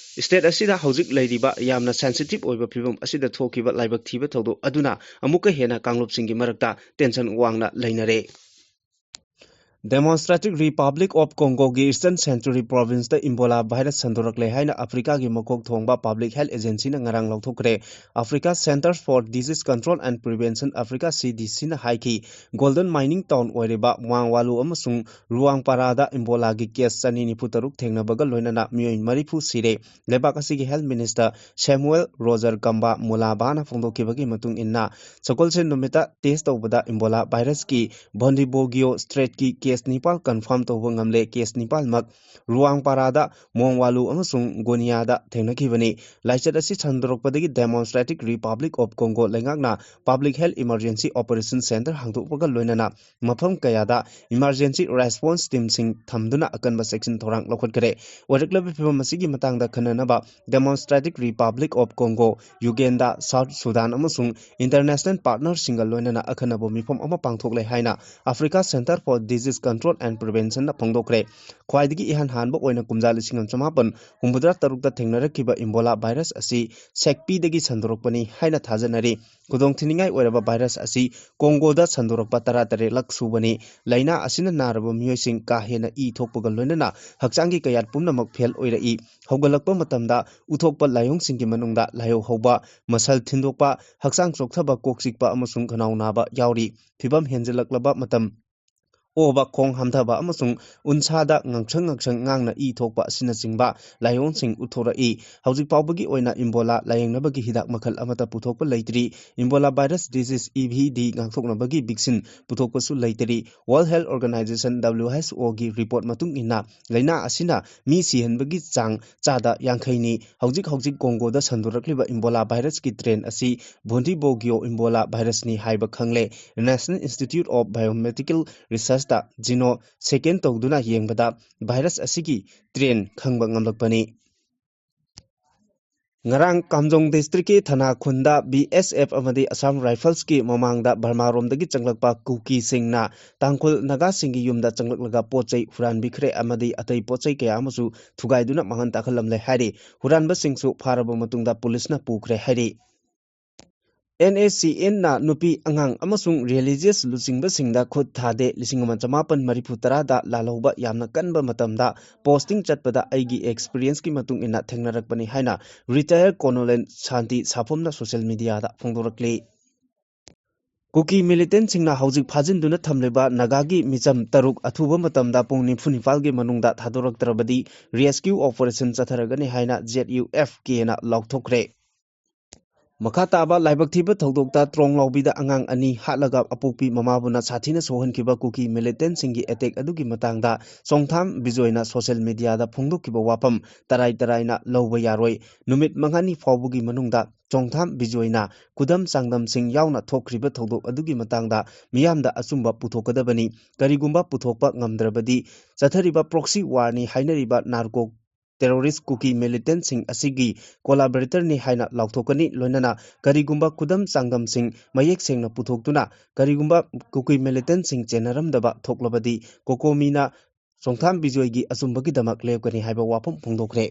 state ꯑꯁꯤꯗ ꯍꯧꯖꯤꯛ ꯂꯩꯔꯤꯕ ꯌꯥꯝꯅ sensitive ꯑꯣꯏꯕ ꯐꯤꯚꯝ ꯑꯁꯤꯗ ꯊꯣꯛꯈꯤꯕ ꯂꯥꯏꯕꯛ ꯊꯤꯕ ꯊꯧꯗꯣꯛ ꯑꯗꯨꯅ ꯑꯃꯨꯛꯀ ꯍꯦꯟꯅ ꯀꯥꯡꯂꯨꯞꯁꯤꯡꯒꯤ ꯃꯔꯛꯇ tension ꯋꯥꯡꯅ ꯂꯩꯅꯔꯦ꯫ Democratic Republic of Congo ꯒꯤ Eastern Century Province ꯇ Ebola virus ꯁꯟꯗꯣꯔꯛꯂꯦ ꯍꯥꯏꯅ ꯑꯐ꯭ꯔꯤꯀꯥꯒꯤ ꯃꯀꯣꯛ ꯊꯣꯡꯕ Public Health Agency ꯅ ꯉꯔꯥꯡ ꯂꯥꯎꯊꯣꯛꯈ꯭ꯔꯦ꯫ Africa Centers for Disease Control and Prevention, Africa C D C ꯅ ꯍꯥꯏꯈꯤ, Golden Mining Town ꯑꯣꯏꯔꯤꯕ ꯃ꯭ꯋꯥꯡꯋꯥꯂꯨ ꯑꯃꯁꯨꯡ ꯂꯨꯋꯥꯡꯄꯥꯔꯥꯗ Ebola ꯒꯤ case ꯆꯅꯤ ꯅꯤꯐꯨ ꯇꯔꯨꯛ ꯊꯦꯡꯅꯕꯒ ꯂꯣꯏꯅꯅ ꯃꯤꯑꯣꯏ ꯃꯔꯤꯐꯨ ꯁꯤꯔꯦ꯫ ꯂꯩꯕꯥꯛ ꯑꯁꯤꯒꯤ Health Minister Samuel Roger Kamba Mulabana ꯐꯣꯡꯗꯣꯛꯈꯤꯕꯒꯤ ꯃꯇꯨꯡ ꯏꯟꯅ, ꯁꯒꯣꯜꯁꯦꯟ ꯅꯨꯃꯤꯠꯇ test ꯇꯧꯕꯗ Ebola virus ꯀꯤ Bundibugyo strain ꯀꯤ case ꯅꯤꯄꯥꯜ confirm ꯇꯧꯕ ꯉꯝꯂꯦ꯫ Case ꯅꯤꯄꯥꯜꯃꯛ ꯂꯨꯋꯥꯡꯄꯥꯔꯥꯗ, ꯃꯣꯡꯋꯥꯂꯨ ꯑꯃꯁꯨꯡ ꯒꯣꯅꯤꯌꯥꯗ ꯊꯦꯡꯅꯈꯤꯕꯅꯤ꯫ ꯂꯥꯏꯆꯠ ꯑꯁꯤ ꯁꯟꯗꯣꯔꯛꯄꯗꯒꯤ Democratic Republic of Congo ꯂꯩꯉꯥꯛꯅ Public Health Emergency Operation Center ꯍꯥꯡꯗꯣꯛꯄꯒ ꯂꯣꯏꯅꯅ ꯃꯐꯝ ꯀꯌꯥꯗ emergency response team ꯁꯤꯡ ꯊꯝꯗꯨꯅ ꯑꯀꯟꯕ ꯆꯦꯛꯁꯤꯟ ꯊꯧꯔꯥꯡ ꯂꯧꯈꯠꯈ꯭ꯔꯦ꯫ ꯑꯣꯏꯔꯛꯂꯕ ꯐꯤꯚꯝ ꯑꯁꯤꯒꯤ ꯃꯇꯥꯡꯗ ꯈꯟꯅꯅꯕ Democratic Republic of Congo, Uganda, South Sudan ꯑꯃꯁꯨꯡ international partner ꯁꯤꯡꯒ ꯂꯣꯏꯅꯅ ꯑꯈꯟꯅꯕ ꯃꯤꯐꯝ ꯑꯃ ꯄꯥꯡꯊꯣꯛꯂꯦ ꯍꯥꯏꯅ Africa Center for Disease Control and Prevention ꯅ ꯐꯣꯡꯗꯣꯛꯈ꯭ꯔꯦ꯫ ꯈ꯭ꯋꯥꯏꯗꯒꯤ ꯏꯍꯥꯟ ꯍꯥꯟꯕ ꯑꯣꯏꯅ ꯀꯨꯝꯖꯥ ꯂꯤꯁꯤꯡ ꯑꯃ ꯆꯃꯥꯄꯟ ꯍꯨꯝꯐꯨꯇꯔꯥ ꯇꯔꯨꯛꯇ ꯊꯦꯡꯅꯔꯛꯈꯤꯕ Ebola virus ꯑꯁꯤ ꯁꯦꯛꯄꯤꯗꯒꯤ ꯁꯟꯗꯣꯔꯛꯄꯅꯤ ꯍꯥꯏꯅ ꯊꯥꯖꯅꯔꯤ꯫ ꯈꯨꯗꯣꯡꯊꯤꯅꯤꯡꯉꯥꯏ ꯑꯣꯏꯔꯕ virus ꯑꯁꯤ ꯀꯣꯡꯒꯣꯗ ꯁꯟꯗꯣꯔꯛꯄ ꯇꯔꯥꯇꯔꯦꯠꯂꯛ ꯁꯨꯕꯅꯤ꯫ ꯂꯥꯏꯅꯥ ꯑꯁꯤꯅ ꯅꯥꯔꯕ ꯃꯤꯑꯣꯏꯁꯤꯡ ꯀꯥ ꯍꯦꯟꯅ ꯏ ꯊꯣꯛꯄꯒ ꯂꯣꯏꯅꯅ ꯍꯛꯆꯥꯡꯒꯤ ꯀꯌꯥꯠ ꯄꯨꯝꯅꯃꯛ fail ꯑꯣꯏꯔꯛꯏ꯫ ꯍꯧꯒꯠꯂꯛꯄ ꯃꯇꯝꯗ ꯎꯠꯊꯣꯛꯄ ꯂꯥꯏꯑꯣꯡꯁꯤꯡꯒꯤ ꯃꯅꯨꯡꯗ ꯂꯥꯏꯍꯧ ꯍꯧꯕ, ꯃꯁꯜ ꯊꯤꯟꯗꯣꯛꯄ, ꯍꯛꯆꯥꯡ ꯆꯣꯛꯊꯕ, ꯀꯣꯛ ꯆꯤꯛꯄ ꯑꯃꯁꯨꯡ ꯈꯅꯥꯎ ꯅꯥꯕ ꯌꯥꯎꯔꯤ꯫ ꯐꯤꯚꯝ ꯍꯦꯟꯖꯜꯂꯛꯂꯕ ꯃꯇꯝ ꯑꯣꯕ, ꯈꯣꯡ ꯍꯥꯝꯊꯕ ꯑꯃꯁꯨꯡ ꯎꯟꯁꯥꯗ ꯉꯥꯡꯁꯪ ꯉꯥꯡꯁꯪ ꯉꯥꯡꯅ ꯏ ꯊꯣꯛꯄ ꯑꯁꯤꯅꯆꯤꯡꯕ ꯂꯥꯏꯑꯣꯡꯁꯤꯡ ꯎꯠꯊꯣꯔꯛꯏ꯫ ꯍꯧꯖꯤꯛ ꯐꯥꯎꯕꯒꯤ ꯑꯣꯏꯅ ꯏꯝꯕꯣꯂꯥ ꯂꯥꯌꯦꯡꯅꯕꯒꯤ ꯍꯤꯗꯥꯛ ꯃꯈꯜ ꯑꯃꯠꯇ ꯄꯨꯊꯣꯛꯄ ꯂꯩꯇ꯭ꯔꯤ꯫ Ebola virus disease, E V D, ꯉꯥꯛꯊꯣꯛꯅꯕꯒꯤ ꯚꯦꯛꯁꯤꯟ ꯄꯨꯊꯣꯛꯄꯁꯨ ꯂꯩꯇꯔꯤ꯫ World Health Organization, W H O ꯒꯤ ꯔꯤꯄꯣꯔꯠ ꯃꯇꯨꯡ ꯏꯟꯅ, ꯂꯥꯏꯅꯥ ꯑꯁꯤꯅ ꯃꯤ ꯁꯤꯍꯟꯕꯒꯤ ꯆꯥꯡ ꯆꯥꯗ ꯌꯥꯡꯈꯩꯅꯤ꯫ ꯍꯧꯖꯤꯛ ꯍꯧꯖꯤꯛ ꯀꯣꯡꯒꯣꯗ ꯁꯟꯗꯣꯔꯛꯂꯤꯕ ꯏꯝꯕꯣꯂꯥ ꯚꯥꯏꯔꯁꯀꯤ ꯇ꯭ꯔꯦꯟ ꯑꯁꯤ ꯕꯣꯟꯗꯤꯕꯣꯒꯤꯌꯣ ꯏꯝꯕꯣꯂꯥ ꯚꯥꯏꯔꯁꯅꯤ ꯍꯥꯏꯕ ꯈꯪꯂꯦ꯫ National Institute of Biomedical Researchꯇ genome sequence ꯇꯧꯗꯨꯅ ꯌꯦꯡꯕꯗ ꯚꯥꯏꯔꯁ ꯑꯁꯤꯒꯤ ꯇ꯭ꯔꯦꯟ ꯈꯪꯕ ꯉꯝꯂꯛꯄꯅꯤ꯫ ꯉꯔꯥꯡ ꯀꯥꯝꯖꯣꯡ ꯗꯤꯁꯇ꯭ꯔꯤꯛꯀꯤ ꯊꯅꯥ ꯈꯨꯟꯗ ꯕꯤ ꯑꯦꯁ ꯑꯦꯐ ꯑꯃꯗꯤ ꯑꯁꯥꯝ ꯔꯥꯏꯐꯜꯁꯀꯤ ꯃꯃꯥꯡꯗ ꯕꯔꯃꯥꯔꯣꯝꯗꯒꯤ ꯆꯪꯂꯛꯄ ꯀꯨꯀꯤꯁꯤꯡꯅ ꯇꯥꯡꯈꯨꯜ ꯅꯥꯒꯥꯁꯤꯡꯒꯤ ꯌꯨꯝꯗ ꯆꯪꯂꯛꯂꯒ ꯄꯣꯠ ꯆꯩ ꯍꯨꯔꯥꯟꯕꯤꯈ꯭ꯔꯦ ꯑꯃꯗꯤ ꯑꯇꯩ ꯄꯣꯠ ꯆꯩ ꯀꯌꯥ ꯑꯃꯁꯨ ꯊꯨꯒꯥꯏꯗꯨꯅ ꯃꯥꯡꯍꯟ ꯇꯥꯛꯍꯜꯂꯝꯂꯦ ꯍꯥꯏꯔꯤ꯫ ꯍꯨꯔꯥꯟꯕꯁꯤꯡꯁꯨ ꯐꯥꯔꯕ ꯃꯇꯨꯡꯗ ꯄꯨꯂꯤꯁꯅ ꯄꯨꯈ꯭ꯔꯦ ꯍꯥꯏꯔꯤ꯫ ꯑꯦꯟ ꯑꯦꯁ ꯁꯤ ꯑꯦꯟꯅ ꯅꯨꯄꯤ, ꯑꯉꯥꯡ ꯑꯃꯁꯨꯡ ꯔꯤꯂꯤꯖꯤꯌꯁ ꯂꯨꯆꯤꯡꯕꯁꯤꯡꯗ ꯈꯨꯠ ꯊꯥꯗꯦ꯫ ꯂꯤꯁꯤꯡ ꯑꯃ ꯆꯃꯥꯄꯟ ꯃꯔꯤꯐꯨ ꯇꯔꯥꯗ ꯂꯥꯜꯍꯧꯕ ꯌꯥꯝꯅ ꯀꯟꯕ ꯃꯇꯝꯗ ꯄꯣꯁꯇꯤꯡ ꯆꯠꯄꯗ ꯑꯩꯒꯤ ꯑꯦꯛꯁꯄꯤꯔꯤꯌꯦꯟꯁꯀꯤ ꯃꯇꯨꯡ ꯏꯟꯅ ꯊꯦꯡꯅꯔꯛꯄꯅꯤ ꯍꯥꯏꯅ ꯔꯤꯇꯥꯌꯔ ꯀꯣꯅꯣꯂꯦꯟ ꯁꯥꯟꯇꯤ ꯁꯥꯐꯣꯝꯅ ꯁꯣꯁꯤꯌꯦꯜ ꯃꯤꯗꯤꯌꯥꯗ ꯐꯣꯡꯗꯣꯔꯛꯂꯤ꯫ ꯀꯨꯀꯤ ꯃꯤꯂꯤꯇꯦꯟꯁꯤꯡꯅ ꯍꯧꯖꯤꯛ ꯐꯥꯖꯤꯟꯗꯨꯅ ꯊꯝꯂꯤꯕ ꯅꯥꯒꯥꯒꯤ ꯃꯤꯆꯝ ꯇꯔꯨꯛ ꯑꯊꯨꯕ ꯃꯇꯝꯗ ꯄꯨꯡ ꯅꯤꯐꯨ ꯅꯤꯄꯥꯜꯒꯤ ꯃꯅꯨꯡꯗ ꯊꯥꯗꯣꯔꯛꯇ꯭ꯔꯕꯗꯤ ꯔꯦꯁꯀ꯭ꯌꯨ ꯑꯣꯄꯔꯦꯁꯟ ꯆꯠꯊꯔꯒꯅꯤ ꯍꯥꯏꯅ ꯖꯦꯠ ꯌꯨ ꯑꯦꯐ ꯀꯦꯅ ꯂꯥꯎꯊꯣꯛꯈ꯭ꯔꯦ꯫ ꯃꯈꯥ ꯇꯥꯕ ꯂꯥꯏꯕꯛ ꯊꯤꯕ ꯊꯧꯗꯣꯛꯇ ꯇ꯭ꯔꯣꯡꯂꯥꯎꯕꯤꯗ ꯑꯉꯥꯡ ꯑꯅꯤ ꯍꯥꯠꯂꯒ ꯑꯄꯣꯛꯄꯤ ꯃꯃꯥꯕꯨꯅ ꯁꯥꯊꯤꯅ ꯁꯣꯛꯍꯟꯈꯤꯕ ꯀꯨꯀꯤ ꯃꯤꯂꯤꯇꯦꯟꯁꯤꯡꯒꯤ ꯑꯦꯇꯦꯛ ꯑꯗꯨꯒꯤ ꯃꯇꯥꯡꯗ ꯆꯣꯡꯊꯥꯝ ꯕꯤꯖꯣꯏꯅ ꯁꯣꯁꯤꯌꯦꯜ ꯃꯤꯗꯤꯌꯥꯗ ꯐꯣꯡꯗꯣꯛꯈꯤꯕ ꯋꯥꯐꯝ ꯇꯔꯥꯏ ꯇꯔꯥꯏꯅ ꯂꯧꯕ ꯌꯥꯔꯣꯏ꯫ ꯅꯨꯃꯤꯠ ꯃꯉꯥꯅꯤ ꯐꯥꯎꯕꯒꯤ ꯃꯅꯨꯡꯗ ꯆꯣꯡꯊꯥꯝ ꯕꯤꯖꯣꯏꯅ ꯈꯨꯗꯝ ꯆꯥꯡꯗꯝꯁꯤꯡ ꯌꯥꯎꯅ ꯊꯣꯛꯈ꯭ꯔꯤꯕ ꯊꯧꯗꯣꯛ ꯑꯗꯨꯒꯤ ꯃꯇꯥꯡꯗ ꯃꯤꯌꯥꯝꯗ ꯑꯆꯨꯝꯕ ꯄꯨꯊꯣꯛꯀꯗꯕꯅꯤ꯫ ꯀꯔꯤꯒꯨꯝꯕ ꯄꯨꯊꯣꯛꯄ ꯉꯝꯗ꯭ꯔꯕꯗꯤ ꯆꯠꯊꯔꯤꯕ ꯄ꯭ꯔꯣꯛꯁꯤ ꯋꯥꯔꯅꯤ ꯍꯥꯏꯅꯔꯤꯕ ꯅꯥꯔꯀꯣ ꯇꯦꯔꯣꯔꯤꯁ ꯀꯨꯀꯤ ꯃꯤꯂꯤꯇꯦꯟꯁꯤꯡ ꯑꯁꯤꯒꯤ ꯀꯣꯂꯥꯕꯣꯔꯦꯇꯔꯅꯤ ꯍꯥꯏꯅ ꯂꯥꯎꯊꯣꯛꯀꯅꯤ꯫ ꯂꯣꯏꯅꯅ ꯀꯔꯤꯒꯨꯝꯕ ꯈꯨꯗꯝ ꯆꯥꯡꯗꯝꯁꯤꯡ ꯃꯌꯦꯛ ꯁꯦꯡꯅ ꯄꯨꯊꯣꯛꯇꯨꯅ ꯀꯔꯤꯒꯨꯝꯕ ꯀꯨꯀꯤ ꯃꯤꯂꯤꯇꯦꯟꯁꯤꯡ ꯆꯦꯟꯅꯔꯝꯗꯕ ꯊꯣꯛꯂꯕꯗꯤ ꯀꯣꯀꯣꯃꯤꯅ ꯆꯣꯡꯊꯥꯝ ꯕꯤꯖꯣꯏꯒꯤ ꯑꯆꯨꯝꯕꯒꯤꯗꯃꯛ ꯂꯦꯞꯀꯅꯤ ꯍꯥꯏꯕ ꯋꯥꯐꯝ ꯐꯣꯡꯗꯣꯛꯈ꯭ꯔꯦ꯫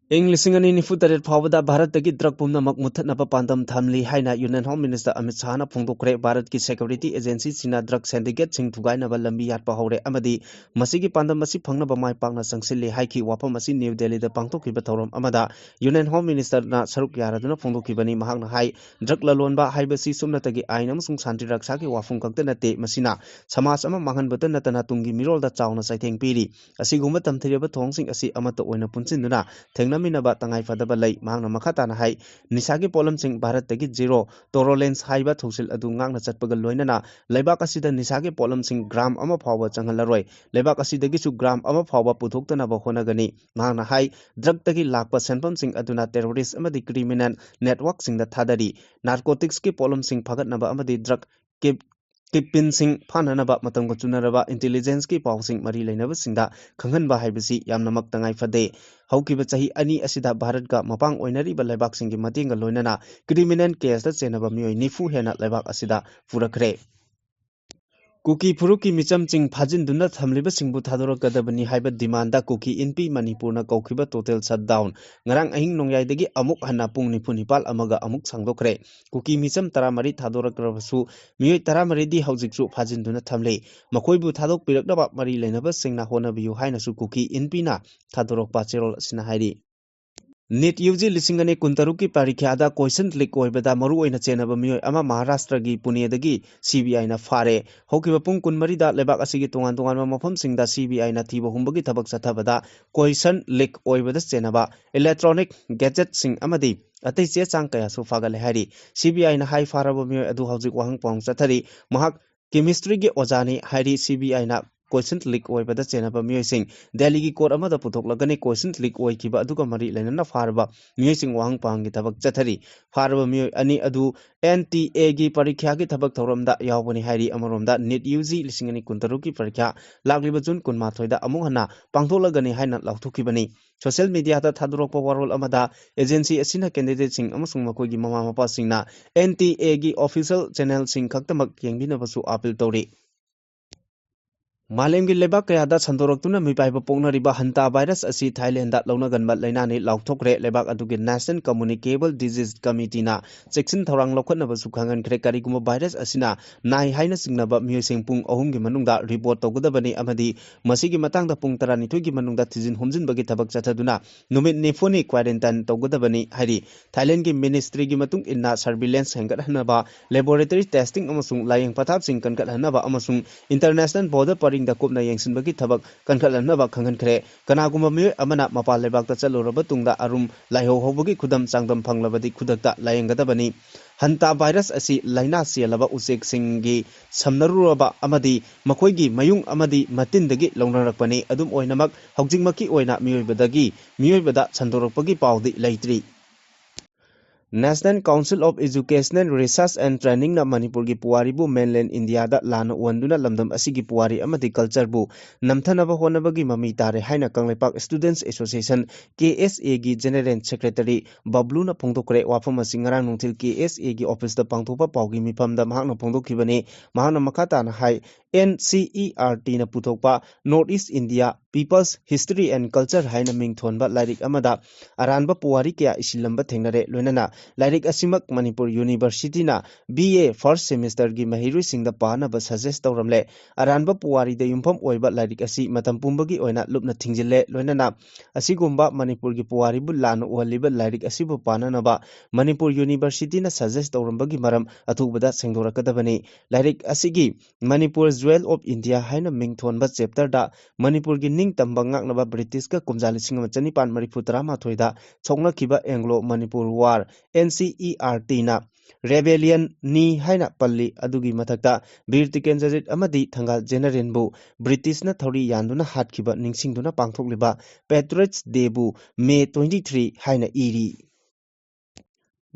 ꯏꯪ ꯂꯤꯁꯤꯡ ꯑꯅꯤ ꯅꯤꯐꯨ ꯇꯔꯦꯠ ꯐꯥꯎꯕꯗ ꯚꯥꯔꯠꯇꯒꯤ drug ꯄꯨꯝꯅꯃꯛ ꯃꯨꯠꯊꯠꯅꯕ ꯄꯥꯟꯗꯝ ꯊꯝꯂꯤ ꯍꯥꯏꯅ Union Home Minister ꯑꯃꯤꯠ ꯁꯥꯍꯅ ꯐꯣꯡꯗꯣꯛꯈ꯭ꯔꯦ꯫ ꯚꯥꯔꯠꯀꯤ security agencyꯁꯤꯡꯅ drug syndicateꯁꯤꯡ ꯊꯨꯒꯥꯏꯅꯕ ꯂꯝꯕꯤ ꯌꯥꯠꯄ ꯍꯧꯔꯦ ꯑꯃꯗꯤ ꯃꯁꯤꯒꯤ ꯄꯥꯟꯗꯝ ꯑꯁꯤ ꯐꯪꯅꯕ ꯃꯥꯏ ꯄꯥꯛꯅ ꯆꯪꯁꯤꯜꯂꯤ ꯍꯥꯏꯈꯤ꯫ ꯋꯥꯐꯝ ꯑꯁꯤ ꯅ꯭ꯌꯨ ꯗꯦꯜꯂꯤꯗ ꯄꯥꯡꯊꯣꯛꯈꯤꯕ ꯊꯧꯔꯝ ꯑꯃꯗ Union Home Ministerꯅ ꯁꯔꯨꯛ ꯌꯥꯔꯗꯨꯅ ꯐꯣꯡꯗꯣꯛꯈꯤꯕꯅꯤ꯫ ꯃꯍꯥꯛꯅ ꯍꯥꯏ, drug ꯂꯂꯣꯟꯕ ꯍꯥꯏꯕꯁꯤ ꯁꯨꯞꯅꯇꯒꯤ ꯑꯥꯏꯟ ꯑꯃꯁꯨꯡ ꯁꯥꯟꯇꯤ ꯔꯛꯁꯥꯒꯤ ꯋꯥꯐꯝ ꯈꯛꯇ ꯅꯠꯇꯦ, ꯃꯁꯤꯅ ꯁꯃꯥꯖ ꯑꯃ ꯃꯥꯡꯍꯟꯕꯇ ꯅꯠꯇꯅ ꯇꯨꯡꯒꯤ ꯃꯤꯔꯣꯜꯗ ꯆꯥꯎꯅ ꯆꯩꯊꯦꯡ ꯄꯤꯔꯤ꯫ ꯑꯁꯤꯒꯨꯝꯕ ꯇꯝꯊꯤꯔꯕ ꯊꯧꯑꯣꯡꯁꯤꯡ ꯑꯁꯤ ꯑꯃꯠꯇ ꯑꯣꯏꯅ ꯄꯨꯟꯁꯤꯟꯗꯨꯅ ꯊꯦꯡꯅꯃꯤꯟꯅꯕ ꯇꯉꯥꯏ ꯐꯗꯕ ꯂꯩ꯫ ꯃꯍꯥꯛꯅ ꯃꯈꯥ ꯇꯥꯅ ꯍꯥꯏ, ꯅꯤꯁꯥꯒꯤ ꯄꯣꯠꯂꯝꯁꯤꯡ ꯚꯥꯔꯠꯇꯒꯤ zero tolerance ꯍꯥꯏꯕ ꯊꯧꯁꯤꯜ ꯑꯗꯨ ꯉꯥꯛꯅ ꯆꯠꯄꯒ ꯂꯣꯏꯅꯅ ꯂꯩꯕꯥꯛ ꯑꯁꯤꯗ ꯅꯤꯁꯥꯒꯤ ꯄꯣꯠꯂꯝꯁꯤꯡ gram ꯑꯃ ꯐꯥꯎꯕ ꯆꯪꯍꯜꯂꯔꯣꯏ꯫ ꯂꯩꯕꯥꯛ ꯑꯁꯤꯗꯒꯤꯁꯨ gram ꯑꯃ ꯐꯥꯎꯕ ꯄꯨꯊꯣꯛꯇꯅꯕ ꯍꯣꯠꯅꯒꯅꯤ꯫ ꯃꯍꯥꯛꯅ ꯍꯥꯏ, drugꯇꯒꯤ ꯂꯥꯛꯄ ꯁꯦꯟꯐꯝꯁꯤꯡ ꯑꯗꯨꯅ terrorist ꯑꯃꯗꯤ criminal networkꯁꯤꯡꯗ ꯊꯥꯗꯔꯤ꯫ Narcoticsꯀꯤ ꯄꯣꯠꯂꯝꯁꯤꯡ ꯐꯥꯒꯠꯅꯕ ꯑꯃꯗꯤ drug kingpinꯁꯤꯡ ꯐꯥꯅꯅꯕ ꯃꯇꯝꯒ ꯆꯨꯅꯔꯕ intelligenceꯀꯤ ꯄꯥꯎꯁꯤꯡ ꯃꯔꯤ ꯂꯩꯅꯕꯁꯤꯡꯗ ꯈꯪꯍꯟꯕ ꯍꯥꯏꯕꯁꯤ ꯌꯥꯝꯅꯃꯛ ꯇꯉꯥꯏ ꯐꯗꯦ꯫ ꯍꯧꯈꯤꯕ ꯆꯍꯤ ꯑꯅꯤ ꯑꯁꯤꯗ ꯚꯥꯔꯠꯀ ꯃꯄꯥꯡ ꯑꯣꯏꯅꯔꯤꯕ ꯂꯩꯕꯥꯛꯁꯤꯡꯒꯤ ꯃꯇꯦꯡꯒ ꯂꯣꯏꯅꯅ criminal caseꯇ ꯆꯦꯟꯅꯕ ꯃꯤꯑꯣꯏ ꯅꯤꯐꯨ ꯍꯦꯟꯅ ꯂꯩꯕꯥꯛ ꯑꯁꯤꯗ ꯄꯨꯔꯛꯈ꯭ꯔꯦ꯫ ꯀꯨꯀꯤ ꯐꯨꯔꯨꯞꯀꯤ ꯃꯤꯆꯝꯁꯤꯡ ꯐꯥꯖꯤꯟꯗꯨꯅ ꯊꯝꯂꯤꯕꯁꯤꯡꯕꯨ ꯊꯥꯗꯣꯔꯛꯀꯗꯕꯅꯤ ꯍꯥꯏꯕ demandꯗ ꯀꯨꯀꯤ ꯏꯟꯄꯤ ꯃꯅꯤꯄꯨꯔꯅ ꯀꯧꯈꯤꯕ total shutdown ꯉꯔꯥꯡ ꯑꯍꯤꯡ ꯅꯣꯡꯌꯥꯏꯗꯒꯤ ꯑꯃꯨꯛ ꯍꯟꯅ ꯄꯨꯡ ꯅꯤꯐꯨ ꯅꯤꯄꯥꯜ ꯑꯃꯒ ꯑꯃꯨꯛ ꯁꯥꯡꯗꯣꯛꯈ꯭ꯔꯦ꯫ ꯀꯨꯀꯤ ꯃꯤꯆꯝ ꯇꯔꯥꯃꯔꯤ ꯊꯥꯗꯣꯔꯛꯂꯕꯁꯨ ꯃꯤꯑꯣꯏ ꯇꯔꯥꯃꯔꯤꯗꯤ ꯍꯧꯖꯤꯛꯁꯨ ꯐꯥꯖꯤꯟꯗꯨꯅ ꯊꯝꯂꯤ꯫ ꯃꯈꯣꯏꯕꯨ ꯊꯥꯗꯣꯛꯄꯤꯔꯛꯅꯕ ꯃꯔꯤ ꯂꯩꯅꯕꯁꯤꯡꯅ ꯍꯣꯠꯅꯕꯤꯌꯨ ꯍꯥꯏꯅꯁꯨ ꯀꯨꯀꯤ ꯏꯟꯄꯤꯅ ꯊꯥꯗꯣꯔꯛꯄ ꯆꯦꯔꯣꯜ ꯑꯁꯤꯅ ꯍꯥꯏꯔꯤ꯫ NEET UG ꯂꯤꯁꯤꯡ ꯑꯅꯤ ꯀꯨꯟꯇꯔꯨꯛꯀꯤ ꯄꯔꯤꯈ꯭ꯌꯥꯗ question leak ꯑꯣꯏꯕꯗ ꯃꯔꯨꯑꯣꯏꯅ ꯆꯦꯟꯅꯕ ꯃꯤꯑꯣꯏ ꯑꯃ ꯃꯍꯥꯔꯥꯁꯇ꯭ꯔꯒꯤ ꯄꯨꯅꯦꯗꯒꯤ CBIꯅ ꯐꯥꯔꯦ꯫ ꯍꯧꯈꯤꯕ ꯄꯨꯡ ꯀꯨꯟꯃꯔꯤꯗ ꯂꯩꯕꯥꯛ ꯑꯁꯤꯒꯤ ꯇꯣꯉꯥꯟ ꯇꯣꯉꯥꯟꯕ ꯃꯐꯝꯁꯤꯡꯗ CBIꯅ ꯊꯤꯕ ꯍꯨꯝꯕꯒꯤ ꯊꯕꯛ ꯆꯠꯊꯕꯗ question leak ꯑꯣꯏꯕꯗ ꯆꯦꯟꯅꯕ electronic gadgetꯁꯤꯡ ꯑꯃꯗꯤ ꯑꯇꯩ ꯆꯦ ꯆꯥꯡ ꯀꯌꯥꯁꯨ ꯐꯥꯒꯠꯂꯦ ꯍꯥꯏꯔꯤ꯫ CBIꯅ ꯍꯥꯏ, ꯐꯥꯔꯕ ꯃꯤꯑꯣꯏ ꯑꯗꯨ ꯍꯧꯖꯤꯛ ꯋꯥꯍꯪ ꯄꯥꯎꯍꯪ ꯆꯠꯊꯔꯤ꯫ ꯃꯍꯥꯛ chemistryꯒꯤ ꯑꯣꯖꯥꯅꯤ ꯍꯥꯏꯔꯤ꯫ CBIꯅ question leak ꯑꯣꯏꯕꯗ ꯆꯦꯟꯅꯕ ꯃꯤꯑꯣꯏꯁꯤꯡ ꯗꯦꯜꯂꯤꯒꯤ court ꯑꯃꯗ ꯄꯨꯊꯣꯛꯂꯒꯅꯤ꯫ Question leak ꯑꯣꯏꯈꯤꯕ ꯑꯗꯨꯒ ꯃꯔꯤ ꯂꯩꯅꯅ ꯐꯥꯔꯕ ꯃꯤꯑꯣꯏꯁꯤꯡ ꯋꯥꯍꯪ ꯄꯥꯎꯍꯪꯒꯤ ꯊꯕꯛ ꯆꯠꯊꯔꯤ꯫ ꯐꯥꯔꯕ ꯃꯤꯑꯣꯏ ꯑꯅꯤ ꯑꯗꯨ NTAꯒꯤ ꯄꯔꯤꯈ꯭ꯌꯥꯒꯤ ꯊꯕꯛ ꯊꯧꯔꯝꯗ ꯌꯥꯎꯕꯅꯤ ꯍꯥꯏꯔꯤ꯫ ꯑꯃꯔꯣꯝꯗ NEET UG ꯂꯤꯁꯤꯡ ꯑꯅꯤ ꯀꯨꯟꯇꯔꯨꯛꯀꯤ ꯄꯔꯤꯈ꯭ꯌꯥ ꯂꯥꯛꯂꯤꯕ ꯖꯨꯟ ꯀꯨꯟꯃꯥꯊꯣꯏꯗ ꯑꯃꯨꯛ ꯍꯟꯅ ꯄꯥꯡꯊꯣꯛꯂꯒꯅꯤ ꯍꯥꯏꯅ ꯂꯥꯎꯊꯣꯛꯈꯤꯕꯅꯤ꯫ Social mediaꯗ ꯊꯥꯗꯣꯔꯛꯄ ꯋꯥꯔꯣꯜ ꯑꯃꯗ agency ꯑꯁꯤꯅ candidateꯁꯤꯡ ꯑꯃꯁꯨꯡ ꯃꯈꯣꯏꯒꯤ ꯃꯃꯥ ꯃꯄꯥꯁꯤꯡꯅ NTAꯒꯤ official channelꯁꯤꯡ ꯈꯛꯇꯃꯛ ꯌꯦꯡꯕꯤꯅꯕꯁꯨ appeal ꯇꯧꯔꯤ꯫ ꯃꯥꯂꯦꯝꯒꯤ ꯂꯩꯕꯥꯛ ꯀꯌꯥꯗ ꯁꯟꯗꯣꯔꯛꯇꯨꯅ ꯃꯤꯄꯥꯏꯕ ꯄꯣꯛꯅꯔꯤꯕ ꯍꯟꯇꯥ ꯚꯥꯏꯔꯁ ꯑꯁꯤ ꯊꯥꯏꯂꯦꯟꯗ ꯂꯧꯅꯒꯟꯕ ꯂꯩꯅꯥꯅꯤ ꯂꯥꯎꯊꯣꯛꯈ꯭ꯔꯦ꯫ ꯂꯩꯕꯥꯛ ꯑꯗꯨꯒꯤ National Communicable Disease Committeeꯅ ꯆꯦꯛꯁꯤꯟ ꯊꯧꯔꯥꯡ ꯂꯧꯈꯠꯅꯕꯁꯨ ꯈꯪꯍꯟꯈ꯭ꯔꯦ꯫ ꯀꯔꯤꯒꯨꯝꯕ ꯚꯥꯏꯔꯁ ꯑꯁꯤꯅ ꯅꯥꯏ ꯍꯥꯏꯅ ꯆꯤꯡꯅꯕ ꯃꯤꯑꯣꯏꯁꯤꯡ ꯄꯨꯡ ꯑꯍꯨꯝꯒꯤ ꯃꯅꯨꯡꯗ ꯔꯤꯄꯣꯔꯠ ꯇꯧꯒꯗꯕꯅꯤ ꯑꯃꯗꯤ ꯃꯁꯤꯒꯤ ꯃꯇꯥꯡꯗ ꯄꯨꯡ ꯇꯔꯥꯅꯤꯊꯣꯏꯒꯤ ꯃꯅꯨꯡꯗ ꯊꯤꯖꯤꯟ ꯍꯨꯝꯖꯤꯟꯕꯒꯤ ꯊꯕꯛ ꯆꯠꯊꯗꯨꯅ ꯅꯨꯃꯤꯠ ꯅꯤꯐꯨꯅꯤ ꯀ꯭ꯋꯥꯔꯦꯟꯇꯥꯏꯟ ꯇꯧꯒꯗꯕꯅꯤ ꯍꯥꯏꯔꯤ꯫ ꯊꯥꯏꯂꯦꯟꯒꯤ ꯃꯤꯅꯤꯁꯇ꯭ꯔꯤꯒꯤ ꯃꯇꯨꯡ ꯏꯟꯅ ꯁꯔꯚꯤꯂꯦꯟꯁ ꯍꯦꯟꯒꯠꯍꯟꯅꯕ, ꯂꯦꯕꯣꯔꯦꯇꯔꯤ ꯇꯦꯁꯇꯤꯡ ꯑꯃꯁꯨꯡ ꯂꯥꯌꯦꯡ ꯄꯊꯥꯞꯁꯤꯡ ꯀꯟꯈꯠꯍꯟꯅꯕ ꯑꯃꯁꯨꯡ ꯏꯟꯇꯔꯅꯦꯁꯅꯦꯜ ꯕꯣꯔꯗꯔ ꯄꯔꯤꯡꯗ ꯀꯨꯞꯅ ꯌꯦꯡꯁꯤꯟꯕꯒꯤ ꯊꯕꯛ ꯀꯟꯈꯠꯍꯟꯅꯕ ꯈꯪꯍꯟꯈ꯭ꯔꯦ꯫ ꯀꯅꯥꯒꯨꯝꯕ ꯃꯤꯑꯣꯏ ꯑꯃꯅ ꯃꯄꯥꯟ ꯂꯩꯕꯥꯛꯇ ꯆꯠꯂꯨꯔꯕ ꯇꯨꯡꯗ ꯑꯔꯨꯝ ꯂꯥꯏꯍꯧ ꯍꯧꯕꯒꯤ ꯈꯨꯗꯝ ꯆꯥꯡꯗꯝ ꯐꯪꯂꯕꯗꯤ ꯈꯨꯗꯛꯇ ꯂꯥꯌꯦꯡꯒꯗꯕꯅꯤ꯫ ꯍꯟꯇꯥ ꯚꯥꯏꯔꯁ ꯑꯁꯤ ꯂꯥꯏꯅꯥ ꯆꯦꯜꯂꯕ ꯎꯆꯦꯛꯁꯤꯡꯒꯤ ꯁꯝꯅꯔꯨꯔꯕ ꯑꯃꯗꯤ ꯃꯈꯣꯏꯒꯤ ꯃꯌꯨꯡ ꯑꯃꯗꯤ ꯃꯇꯤꯟꯗꯒꯤ ꯂꯧꯅꯔꯛꯄꯅꯤ꯫ ꯑꯗꯨꯝ ꯑꯣꯏꯅꯃꯛ, ꯍꯧꯖꯤꯛꯃꯛꯀꯤ ꯑꯣꯏꯅ ꯃꯤꯑꯣꯏꯕꯗꯒꯤ ꯃꯤꯑꯣꯏꯕꯗ ꯁꯟꯗꯣꯔꯛꯄꯒꯤ ꯄꯥꯎꯗꯤ ꯂꯩꯇ꯭ꯔꯤ꯫ National Council of Educational Research and Trainingꯅ ꯃꯅꯤꯄꯨꯔꯒꯤ ꯄꯨꯋꯥꯔꯤꯕꯨ mainland ꯏꯟꯗꯤꯌꯥꯗ ꯂꯥꯟꯅ ꯎꯍꯟꯗꯨꯅ ꯂꯝꯗꯝ ꯑꯁꯤꯒꯤ ꯄꯨꯋꯥꯔꯤ ꯑꯃꯗꯤ cultureꯕꯨ ꯅꯝꯊꯅꯕ ꯍꯣꯠꯅꯕꯒꯤ ꯃꯃꯤ ꯇꯥꯔꯦ ꯍꯥꯏꯅ Kangleipak Students Association, KSAꯒꯤ General Secretary ꯕꯕ꯭ꯂꯨꯅ ꯐꯣꯡꯗꯣꯛꯈ꯭ꯔꯦ꯫ ꯋꯥꯐꯝ ꯑꯁꯤ ꯉꯔꯥꯡ ꯅꯨꯡꯊꯤꯜ KSAꯒꯤ officeꯇ ꯄꯥꯡꯊꯣꯛꯄ ꯄꯥꯎꯒꯤ ꯃꯤꯐꯝꯗ ꯃꯍꯥꯛꯅ ꯐꯣꯡꯗꯣꯛꯈꯤꯕꯅꯤ꯫ ꯃꯍꯥꯛꯅ ꯃꯈꯥ ꯇꯥꯅ ꯍꯥꯏ, NCERTꯅ ꯄꯨꯊꯣꯛꯄ North East India People's History and Culture ꯍꯥꯏꯅ ꯃꯤꯡ ꯊꯣꯟꯕ ꯂꯥꯏꯔꯤꯛ ꯑꯃꯗ ꯑꯔꯥꯟꯕ ꯄꯨꯋꯥꯔꯤ ꯀꯌꯥ ꯏꯁꯤꯜꯂꯝꯕ ꯊꯦꯡꯅꯔꯦ꯫ ꯂꯣꯏꯅꯅ ꯂꯥꯏꯔꯤꯛ ꯑꯁꯤꯃꯛ ꯃꯅꯤꯄꯨꯔ Universityꯅ BA first semesterꯒꯤ ꯃꯍꯩꯔꯣꯏꯁꯤꯡꯗ ꯄꯥꯅꯕ suggest ꯇꯧꯔꯝꯂꯦ꯫ ꯑꯔꯥꯟꯕ ꯄꯨꯋꯥꯔꯤꯗ ꯌꯨꯝꯐꯝ ꯑꯣꯏꯕ ꯂꯥꯏꯔꯤꯛ ꯑꯁꯤ ꯃꯇꯝ ꯄꯨꯝꯕꯒꯤ ꯑꯣꯏꯅ ꯂꯨꯞꯅ ꯊꯤꯡꯖꯤꯜꯂꯦ꯫ ꯂꯣꯏꯅꯅ ꯑꯁꯤꯒꯨꯝꯕ ꯃꯅꯤꯄꯨꯔꯒꯤ ꯄꯨꯋꯥꯔꯤꯕꯨ ꯂꯥꯟꯅ ꯎꯍꯜꯂꯤꯕ ꯂꯥꯏꯔꯤꯛ ꯑꯁꯤꯕꯨ ꯄꯥꯅꯅꯕ ꯃꯅꯤꯄꯨꯔ Universityꯅ suggest ꯇꯧꯔꯝꯕꯒꯤ ꯃꯔꯝ ꯑꯊꯨꯕꯗ ꯁꯦꯡꯗꯣꯔꯛꯀꯗꯕꯅꯤ꯫ ꯂꯥꯏꯔꯤꯛ ꯑꯁꯤꯒꯤ Manipur Jewel of India ꯍꯥꯏꯅ ꯃꯤꯡ ꯊꯣꯟꯕ chapterꯗ ꯃꯅꯤꯄꯨꯔꯒꯤ ꯅꯤꯡꯇꯝꯕ ꯉꯥꯛꯅꯕ ꯕ꯭ꯔꯤꯇꯤꯁꯀ ꯀꯨꯝꯖꯥ ꯂꯤꯁꯤꯡ ꯑꯃ ꯆꯅꯤꯄꯥꯟ ꯃꯔꯤꯐꯨ ꯇꯔꯥꯃꯥꯊꯣꯏꯗ ꯁꯣꯛꯅꯈꯤꯕ Anglo Manipur War, NCERTꯅ rebellionꯅꯤ ꯍꯥꯏꯅ ꯄꯜꯂꯤ꯫ ꯑꯗꯨꯒꯤ ꯃꯊꯛꯇ ꯕꯤꯔ ꯇꯤꯀꯦꯟꯗ꯭ꯔꯖꯤꯠ ꯑꯃꯗꯤ ꯊꯪꯒꯥꯜ ꯖꯦꯅꯔꯦꯟꯕꯨ ꯕ꯭ꯔꯤꯇꯤꯁꯅ ꯊꯧꯔꯤ ꯌꯥꯟꯗꯨꯅ ꯍꯥꯠꯈꯤꯕ ꯅꯤꯡꯁꯤꯡꯗꯨꯅ ꯄꯥꯡꯊꯣꯛꯂꯤꯕ Patriots Dayꯕꯨ May twenty three ꯍꯥꯏꯅ ꯏꯔꯤ꯫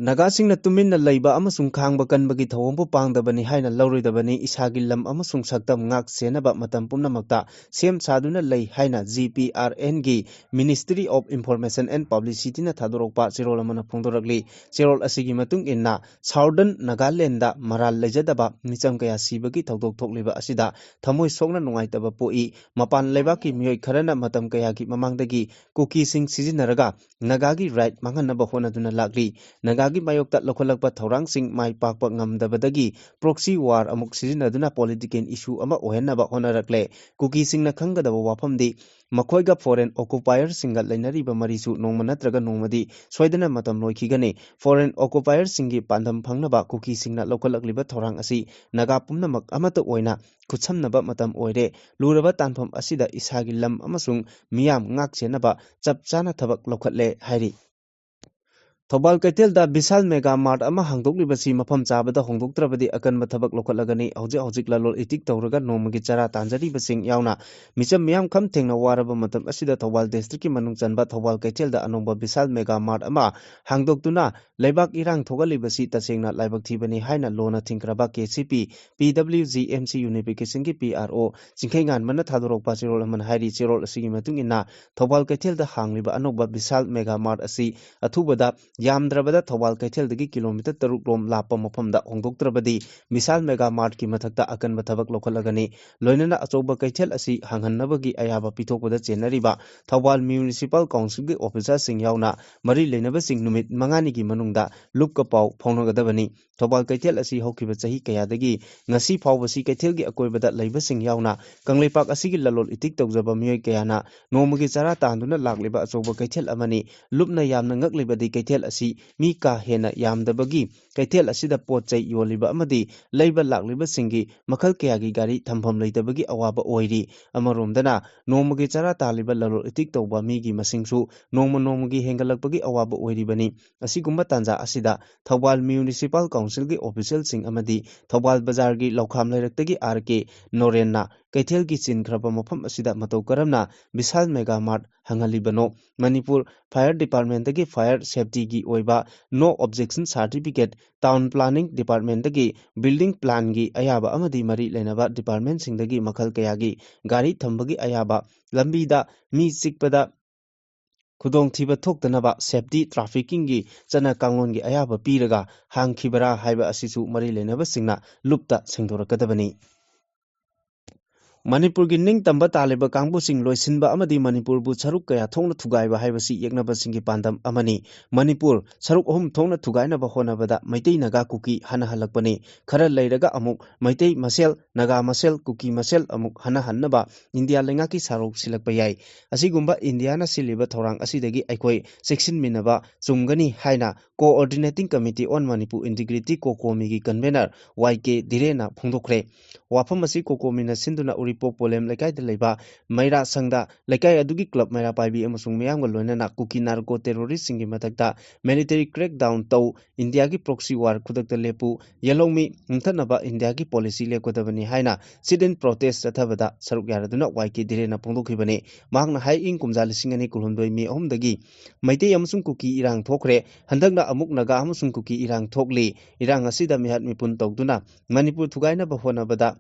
ꯅꯥꯒꯥꯁꯤꯡꯅ ꯇꯨꯃꯤꯟꯅ ꯂꯩꯕ ꯑꯃꯁꯨꯡ ꯈꯥꯡꯕ ꯀꯟꯕꯒꯤ ꯊꯧꯑꯣꯡꯕꯨ ꯄꯥꯡꯗꯕꯅꯤ ꯍꯥꯏꯅ ꯂꯧꯔꯣꯏꯗꯕꯅꯤ꯫ ꯏꯁꯥꯒꯤ ꯂꯝ ꯑꯃꯁꯨꯡ ꯁꯛꯇꯝ ꯉꯥꯛ ꯁꯦꯟꯅꯕ ꯃꯇꯝ ꯄꯨꯝꯅꯃꯛꯇ ꯁꯦꯝ ꯁꯥꯗꯨꯅ ꯂꯩ ꯍꯥꯏꯅ ꯖꯤ ꯄꯤ ꯑꯥꯔ ꯑꯦꯟꯒꯤ Ministry of Information and Publicityꯅ ꯊꯥꯗꯣꯔꯛꯄ ꯆꯦꯔꯣꯜ ꯑꯃꯅ ꯐꯣꯡꯗꯣꯔꯛꯂꯤ꯫ ꯆꯦꯔꯣꯜ ꯑꯁꯤꯒꯤ ꯃꯇꯨꯡ ꯏꯟꯅ, Southern Nagalandꯗ ꯃꯔꯥꯜ ꯂꯩꯖꯗꯕ ꯃꯤꯆꯝ ꯀꯌꯥ ꯁꯤꯕꯒꯤ ꯊꯧꯗꯣꯛ ꯊꯣꯛꯂꯤꯕ ꯑꯁꯤꯗ ꯊꯃꯣꯏ ꯁꯣꯛꯅ ꯅꯨꯡꯉꯥꯏꯇꯕ ꯄꯣꯛꯏ꯫ ꯃꯄꯥꯟ ꯂꯩꯕꯥꯛꯀꯤ ꯃꯤꯑꯣꯏ ꯈꯔꯅ ꯃꯇꯝ ꯀꯌꯥꯒꯤ ꯃꯃꯥꯡꯗꯒꯤ ꯀꯨꯀꯤꯁꯤꯡ ꯁꯤꯖꯤꯟꯅꯔꯒ ꯅꯥꯒꯥꯒꯤ right ꯃꯥꯡꯍꯟꯅꯕ ꯍꯣꯠꯅꯗꯨꯅ ꯂꯥꯛꯂꯤ꯫ ꯅꯥꯒꯥꯒꯤ ꯃꯥꯌꯣꯛꯇ ꯂꯧꯈꯠꯂꯛꯄ ꯊꯧꯔꯥꯡꯁꯤꯡ ꯃꯥꯏ ꯄꯥꯛꯄ ꯉꯝꯗꯕꯗꯒꯤ proxy war ꯑꯃꯨꯛ ꯁꯤꯖꯤꯟꯅꯗꯨꯅ political issue ꯑꯃ ꯑꯣꯏꯍꯟꯅꯕ ꯍꯣꯠꯅꯔꯛꯂꯦ꯫ ꯀꯨꯀꯤꯁꯤꯡꯅ ꯈꯪꯒꯗꯕ ꯋꯥꯐꯝꯗꯤ, ꯃꯈꯣꯏꯒ foreign occupierꯁꯤꯡꯒ ꯂꯩꯅꯔꯤꯕ ꯃꯔꯤꯁꯨ ꯅꯣꯡꯃ ꯅꯠꯇ꯭ꯔꯒ ꯅꯣꯡꯃꯗꯤ ꯁꯣꯏꯗꯅ ꯃꯇꯝ ꯂꯣꯏꯈꯤꯒꯅꯤ꯫ Foreign occupierꯁꯤꯡꯒꯤ ꯄꯥꯟꯗꯝ ꯐꯪꯅꯕ ꯀꯨꯀꯤꯁꯤꯡꯅ ꯂꯧꯈꯠꯂꯛꯂꯤꯕ ꯊꯧꯔꯥꯡ ꯑꯁꯤ ꯅꯥꯒꯥ ꯄꯨꯝꯅꯃꯛ ꯑꯃꯠꯇ ꯑꯣꯏꯅ ꯈꯨꯠꯁꯝꯅꯕ ꯃꯇꯝ ꯑꯣꯏꯔꯦ꯫ ꯂꯨꯔꯕ ꯇꯥꯟꯐꯝ ꯑꯁꯤꯗ ꯏꯁꯥꯒꯤ ꯂꯝ ꯑꯃꯁꯨꯡ ꯃꯤꯌꯥꯝ ꯉꯥꯛ ꯁꯦꯟꯅꯕ ꯆꯞ ꯆꯥꯅ ꯊꯕꯛ ꯂꯧꯈꯠꯂꯦ ꯍꯥꯏꯔꯤ꯫ ꯊꯧꯕꯥꯜ ꯀꯩꯊꯦꯜꯗ ꯕꯤꯁꯥꯜ ꯃꯦꯒꯥ ꯃꯥꯔꯠ ꯑꯃ ꯍꯥꯡꯗꯣꯛꯂꯤꯕꯁꯤ ꯃꯐꯝ ꯆꯥꯕꯗ ꯍꯣꯡꯗꯣꯛꯇ꯭ꯔꯕꯗꯤ ꯑꯀꯟꯕ ꯊꯕꯛ ꯂꯧꯈꯠꯂꯒꯅꯤ꯫ ꯍꯧꯖꯤꯛ ꯍꯧꯖꯤꯛ ꯂꯂꯣꯟ ꯏꯇꯤꯛ ꯇꯧꯔꯒ ꯅꯣꯡꯃꯒꯤ ꯆꯔꯥ ꯇꯥꯟꯖꯔꯤꯕꯁꯤꯡ ꯌꯥꯎꯅ ꯃꯤꯆꯝ ꯃꯤꯌꯥꯝ ꯈꯝ ꯊꯦꯡꯅ ꯋꯥꯔꯕ ꯃꯇꯝ ꯑꯁꯤꯗ ꯊꯧꯕꯥꯜ districtꯀꯤ ꯃꯅꯨꯡ ꯆꯟꯕ ꯊꯧꯕꯥꯜ ꯀꯩꯊꯦꯜꯗ ꯑꯅꯧꯕ ꯕꯤꯁꯥꯜ ꯃꯦꯒꯥ ꯃꯥꯔꯠ ꯑꯃ ꯍꯥꯡꯗꯣꯛꯇꯨꯅ ꯂꯩꯕꯥꯛ ꯏꯔꯥꯡ ꯊꯣꯛꯍꯜꯂꯤꯕꯁꯤ ꯇꯁꯦꯡꯅ ꯂꯥꯏꯕꯛ ꯊꯤꯕꯅꯤ ꯍꯥꯏꯅ ꯂꯣꯟꯅ ꯊꯤꯡꯈ꯭ꯔꯕ ꯀꯦ ꯁꯤ ꯄꯤ, ꯄꯤ W G M C Unificationꯒꯤ P R ꯑꯣ ꯆꯤꯡꯈꯩꯉꯥꯟꯕꯅ ꯊꯥꯗꯣꯔꯛꯄ ꯆꯦꯔꯣꯜ ꯑꯃꯅ ꯍꯥꯏꯔꯤ꯫ ꯆꯦꯔꯣꯜ ꯑꯁꯤꯒꯤ ꯃꯇꯨꯡ ꯏꯟꯅ, ꯊꯧꯕꯥꯜ ꯀꯩꯊꯦꯜꯗ ꯍꯥꯡꯂꯤꯕ ꯑꯅꯧꯕ ꯕꯤꯁꯥꯜ ꯃꯦꯒꯥ ꯃꯥꯔꯠ ꯑꯁꯤ ꯑꯊꯨꯕꯗ ꯌꯥꯝꯗ꯭ꯔꯕꯗ ꯊꯧꯕꯥꯜ ꯀꯩꯊꯦꯜꯗꯒꯤ ꯀꯤꯂꯣꯃꯤꯇꯔ ꯇꯔꯨꯛ ꯔꯣꯝ ꯂꯥꯞꯄ ꯃꯐꯝꯗ ꯍꯣꯡꯗꯣꯛꯇ꯭ꯔꯕꯗꯤ ꯕꯤꯁꯥꯜ ꯃꯦꯒꯥ ꯃꯥꯔꯠꯀꯤ ꯃꯊꯛꯇ ꯑꯀꯟꯕ ꯊꯕꯛ ꯂꯧꯈꯠꯂꯒꯅꯤ꯫ ꯂꯣꯏꯅꯅ ꯑꯆꯧꯕ ꯀꯩꯊꯦꯜ ꯑꯁꯤ ꯍꯥꯡꯍꯟꯅꯕꯒꯤ ꯑꯌꯥꯕ ꯄꯤꯊꯣꯛꯄꯗ ꯆꯦꯟꯅꯔꯤꯕ ꯊꯧꯕꯥꯜ Municipal Councilꯒꯤ officerꯁꯤꯡ ꯌꯥꯎꯅ ꯃꯔꯤ ꯂꯩꯅꯕꯁꯤꯡ ꯅꯨꯃꯤꯠ ꯃꯉꯥꯅꯤꯒꯤ ꯃꯅꯨꯡꯗ ꯂꯨꯞꯀ ꯄꯥꯎ ꯐꯥꯎꯅꯒꯗꯕꯅꯤ꯫ ꯊꯧꯕꯥꯜ ꯀꯩꯊꯦꯜ ꯑꯁꯤ ꯍꯧꯈꯤꯕ ꯆꯍꯤ ꯀꯌꯥꯗꯒꯤ ꯉꯁꯤ ꯐꯥꯎꯕꯁꯤ ꯀꯩꯊꯦꯜꯒꯤ ꯑꯀꯣꯏꯕꯗ ꯂꯩꯕꯁꯤꯡ ꯌꯥꯎꯅ ꯀꯪꯂꯩꯄꯥꯛ ꯑꯁꯤꯒꯤ ꯂꯂꯣꯟ ꯏꯇꯤꯛ ꯇꯧꯖꯕ ꯃꯤꯑꯣꯏ ꯀꯌꯥꯅ ꯅꯣꯡꯃꯒꯤ ꯆꯔꯥ ꯇꯥꯟꯗꯨꯅ ꯂꯥꯛꯂꯤꯕ ꯑꯆꯧꯕ ꯀꯩꯊꯦꯜ ꯑꯃꯅꯤ꯫ ꯂꯨꯞꯅ ꯌꯥꯝꯅ ꯉꯛꯂꯤꯕꯗꯤ ꯀꯩꯊꯦꯜ ꯑꯁꯤ ꯃꯤ ꯀꯥ ꯍꯦꯟꯅ ꯌꯥꯝꯗꯕꯒꯤ ꯀꯩꯊꯦꯜ ꯑꯁꯤꯗ ꯄꯣꯠ ꯆꯩ ꯌꯣꯜꯂꯤꯕ ꯑꯃꯗꯤ ꯂꯩꯕ ꯂꯥꯛꯂꯤꯕꯁꯤꯡꯒꯤ ꯃꯈꯜ ꯀꯌꯥꯒꯤ ꯒꯥꯔꯤ ꯊꯝꯐꯝ ꯂꯩꯇꯕꯒꯤ ꯑꯋꯥꯕ ꯑꯣꯏꯔꯤ꯫ ꯑꯃꯔꯣꯝꯗꯅ ꯅꯣꯡꯃꯒꯤ ꯆꯔꯥ ꯇꯥꯜꯂꯤꯕ ꯂꯂꯣꯟ ꯏꯇꯤꯛ ꯇꯧꯕ ꯃꯤꯒꯤ ꯃꯁꯤꯡꯁꯨ ꯅꯣꯡꯃ ꯅꯣꯡꯃꯒꯤ ꯍꯦꯟꯒꯠꯂꯛꯄꯒꯤ ꯑꯋꯥꯕ ꯑꯣꯏꯔꯤꯕꯅꯤ꯫ ꯑꯁꯤꯒꯨꯝꯕ ꯇꯥꯟꯖꯥ ꯑꯁꯤꯗ ꯊꯧꯕꯥꯜ Municipal Councilꯒꯤ officialꯁꯤꯡ ꯑꯃꯗꯤ ꯊꯧꯕꯥꯜ ꯕꯖꯥꯔꯒꯤ ꯂꯧꯈꯥꯝ ꯂꯩꯔꯛꯇꯒꯤ ꯑꯥꯔ ꯀꯦ ꯅꯣꯔꯦꯟꯅ ꯀꯩꯊꯦꯜꯒꯤ ꯆꯤꯟꯈ꯭ꯔꯕ ꯃꯐꯝ ꯑꯁꯤꯗ ꯃꯇꯧ ꯀꯔꯝꯅ ꯕꯤꯁꯥꯜ ꯃꯦꯒꯥ ꯃꯥꯔꯠ ꯍꯥꯡꯍꯜꯂꯤꯕꯅꯣ? ꯃꯅꯤꯄꯨꯔ ꯐꯥꯌꯔ ꯗꯤꯄꯥꯔꯠꯃꯦꯟꯗꯒꯤ ꯐꯥꯌꯔ ꯁꯦꯐꯇꯤꯒꯤ ꯑꯣꯏꯕ no objection certificate, town planning ꯗꯤꯄꯥꯔꯠꯃꯦꯟꯗꯒꯤ ꯕꯤꯜꯗꯤꯡ ꯄ꯭ꯂꯥꯟꯒꯤ ꯑꯌꯥꯕ ꯑꯃꯗꯤ ꯃꯔꯤ ꯂꯩꯅꯕ ꯗꯤꯄꯥꯔꯠꯃꯦꯟꯁꯤꯡꯗꯒꯤ ꯃꯈꯜ ꯀꯌꯥꯒꯤ ꯒꯥꯔꯤ ꯊꯝꯕꯒꯤ ꯑꯌꯥꯕ, ꯂꯝꯕꯤꯗ ꯃꯤ ꯆꯤꯛꯄꯗ ꯈꯨꯗꯣꯡꯊꯤꯕ ꯊꯣꯛꯇꯅꯕ ꯁꯦꯐꯇꯤ ꯇ꯭ꯔꯥꯐꯤꯀꯤꯡꯒꯤ ꯆꯠꯅ ꯀꯥꯡꯂꯣꯟꯒꯤ ꯑꯌꯥꯕ ꯄꯤꯔꯒ ꯍꯥꯡꯈꯤꯕꯔꯥ ꯍꯥꯏꯕ ꯑꯁꯤꯁꯨ ꯃꯔꯤ ꯂꯩꯅꯕꯁꯤꯡꯅ ꯂꯨꯞꯇ ꯁꯦꯡꯗꯣꯔꯛꯀꯗꯕꯅꯤ꯫ ꯃꯅꯤꯄꯨꯔꯒꯤ ꯅꯤꯡꯇꯝꯕ ꯇꯥꯜꯂꯤꯕ ꯀꯥꯡꯕꯨꯁꯤꯡ ꯂꯣꯏꯁꯤꯟꯕ ꯑꯃꯗꯤ ꯃꯅꯤꯄꯨꯔꯕꯨ ꯁꯔꯨꯛ ꯀꯌꯥ ꯊꯣꯛꯅ ꯊꯨꯒꯥꯏꯕ ꯍꯥꯏꯕꯁꯤ ꯌꯦꯛꯅꯕꯁꯤꯡꯒꯤ ꯄꯥꯟꯗꯝ ꯑꯃꯅꯤ꯫ ꯃꯅꯤꯄꯨꯔ ꯁꯔꯨꯛ ꯑꯍꯨꯝ ꯊꯣꯛꯅ ꯊꯨꯒꯥꯏꯅꯕ ꯍꯣꯠꯅꯕꯗ ꯃꯩꯇꯩ, ꯅꯥꯒꯥ, ꯀꯨꯀꯤ ꯍꯟꯅꯍꯜꯂꯛꯄꯅꯤ꯫ ꯈꯔ ꯂꯩꯔꯒ ꯑꯃꯨꯛ ꯃꯩꯇꯩ ꯃꯁꯦꯜ, ꯅꯥꯒꯥ ꯃꯁꯦꯜ, ꯀꯨꯀꯤ ꯃꯁꯦꯜ ꯑꯃꯨꯛ ꯍꯟꯅꯍꯟꯅꯕ ꯏꯟꯗꯤꯌꯥ ꯂꯩꯉꯥꯛꯀꯤ ꯁꯥꯔꯣꯛ ꯁꯤꯜꯂꯛꯄ ꯌꯥꯏ꯫ ꯑꯁꯤꯒꯨꯝꯕ ꯏꯟꯗꯤꯌꯥꯅ ꯁꯤꯜꯂꯤꯕ ꯊꯧꯔꯥꯡ ꯑꯁꯤꯗꯒꯤ ꯑꯩꯈꯣꯏ ꯆꯦꯛꯁꯤꯟꯃꯤꯟꯅꯕ ꯆꯨꯝꯒꯅꯤ ꯍꯥꯏꯅ Coordinating Committee on Manipur Integrity, ꯀꯣꯀꯣꯃꯤꯒꯤ ꯀꯟꯚꯦꯅꯔ ꯋꯥꯏ ꯀꯦ ꯙꯤꯔꯦꯟꯅ ꯐꯣꯡꯗꯣꯛꯈ꯭ꯔꯦ꯫ ꯋꯥꯐꯝ ꯑꯁꯤ ꯀꯣꯀꯣꯃꯤꯅ ꯁꯤꯟꯗꯨꯅ ꯎꯔꯤꯄꯣꯛ ꯄꯣꯂꯦꯝ ꯂꯩꯀꯥꯏꯗ ꯂꯩꯕ ꯃꯩꯔꯥ ꯁꯪꯗ ꯂꯩꯀꯥꯏ ꯑꯗꯨꯒꯤ ꯀ꯭ꯂꯕ ꯃꯩꯔꯥ ꯄꯥꯏꯕꯤ ꯑꯃꯁꯨꯡ ꯃꯤꯌꯥꯝꯒ ꯂꯣꯏꯅꯅ ꯀꯨꯀꯤ ꯅꯥꯔꯀꯣ ꯇꯦꯔꯣꯔꯤꯁꯁꯤꯡꯒꯤ ꯃꯊꯛꯇ ꯃꯤꯂꯤꯇꯔꯤ ꯀ꯭ꯔꯦꯛꯗꯥꯎꯟ ꯇꯧ, ꯏꯟꯗꯤꯌꯥꯒꯤ ꯄ꯭ꯔꯣꯛꯁꯤ ꯋꯥꯔ ꯈꯨꯗꯛꯇ ꯂꯦꯞꯄꯨ, ꯌꯦꯜꯍꯧꯃꯤ ꯃꯨꯟꯊꯠꯅꯕ ꯏꯟꯗꯤꯌꯥꯒꯤ ꯄꯣꯂꯤꯁꯤ ꯂꯦꯞꯀꯗꯕꯅꯤ ꯍꯥꯏꯅ sit-in protest ꯆꯠꯊꯕꯗ ꯁꯔꯨꯛ ꯌꯥꯔꯗꯨꯅ ꯋꯥꯏ ꯀꯦ ꯙꯤꯔꯦꯟꯅ ꯐꯣꯡꯗꯣꯛꯈꯤꯕꯅꯤ꯫ ꯃꯍꯥꯛꯅ ꯍꯥꯏ, ꯏꯪ ꯀꯨꯝꯖꯥ ꯂꯤꯁꯤꯡ ꯑꯅꯤ ꯀꯨꯟꯍꯨꯝꯗꯣꯏ ꯃꯦ ꯑꯍꯨꯝꯗꯒꯤ ꯃꯩꯇꯩ ꯑꯃꯁꯨꯡ ꯀꯨꯀꯤ ꯏꯔꯥꯡ ꯊꯣꯛꯈ꯭ꯔꯦ꯫ ꯍꯟꯗꯛꯅ ꯑꯃꯨꯛ ꯅꯥꯒꯥ ꯑꯃꯁꯨꯡ ꯀꯨꯀꯤ ꯏꯔꯥꯡ ꯊꯣꯛꯂꯤ꯫ ꯏꯔꯥꯡ ꯑꯁꯤꯗ ꯃꯤꯍꯥꯠ ꯃꯤꯄꯨꯟ ꯇꯧꯗꯨꯅ ꯃꯅꯤꯄꯨꯔ ꯊꯨꯒꯥꯏꯅꯕ ꯍꯣꯠꯅꯕꯗ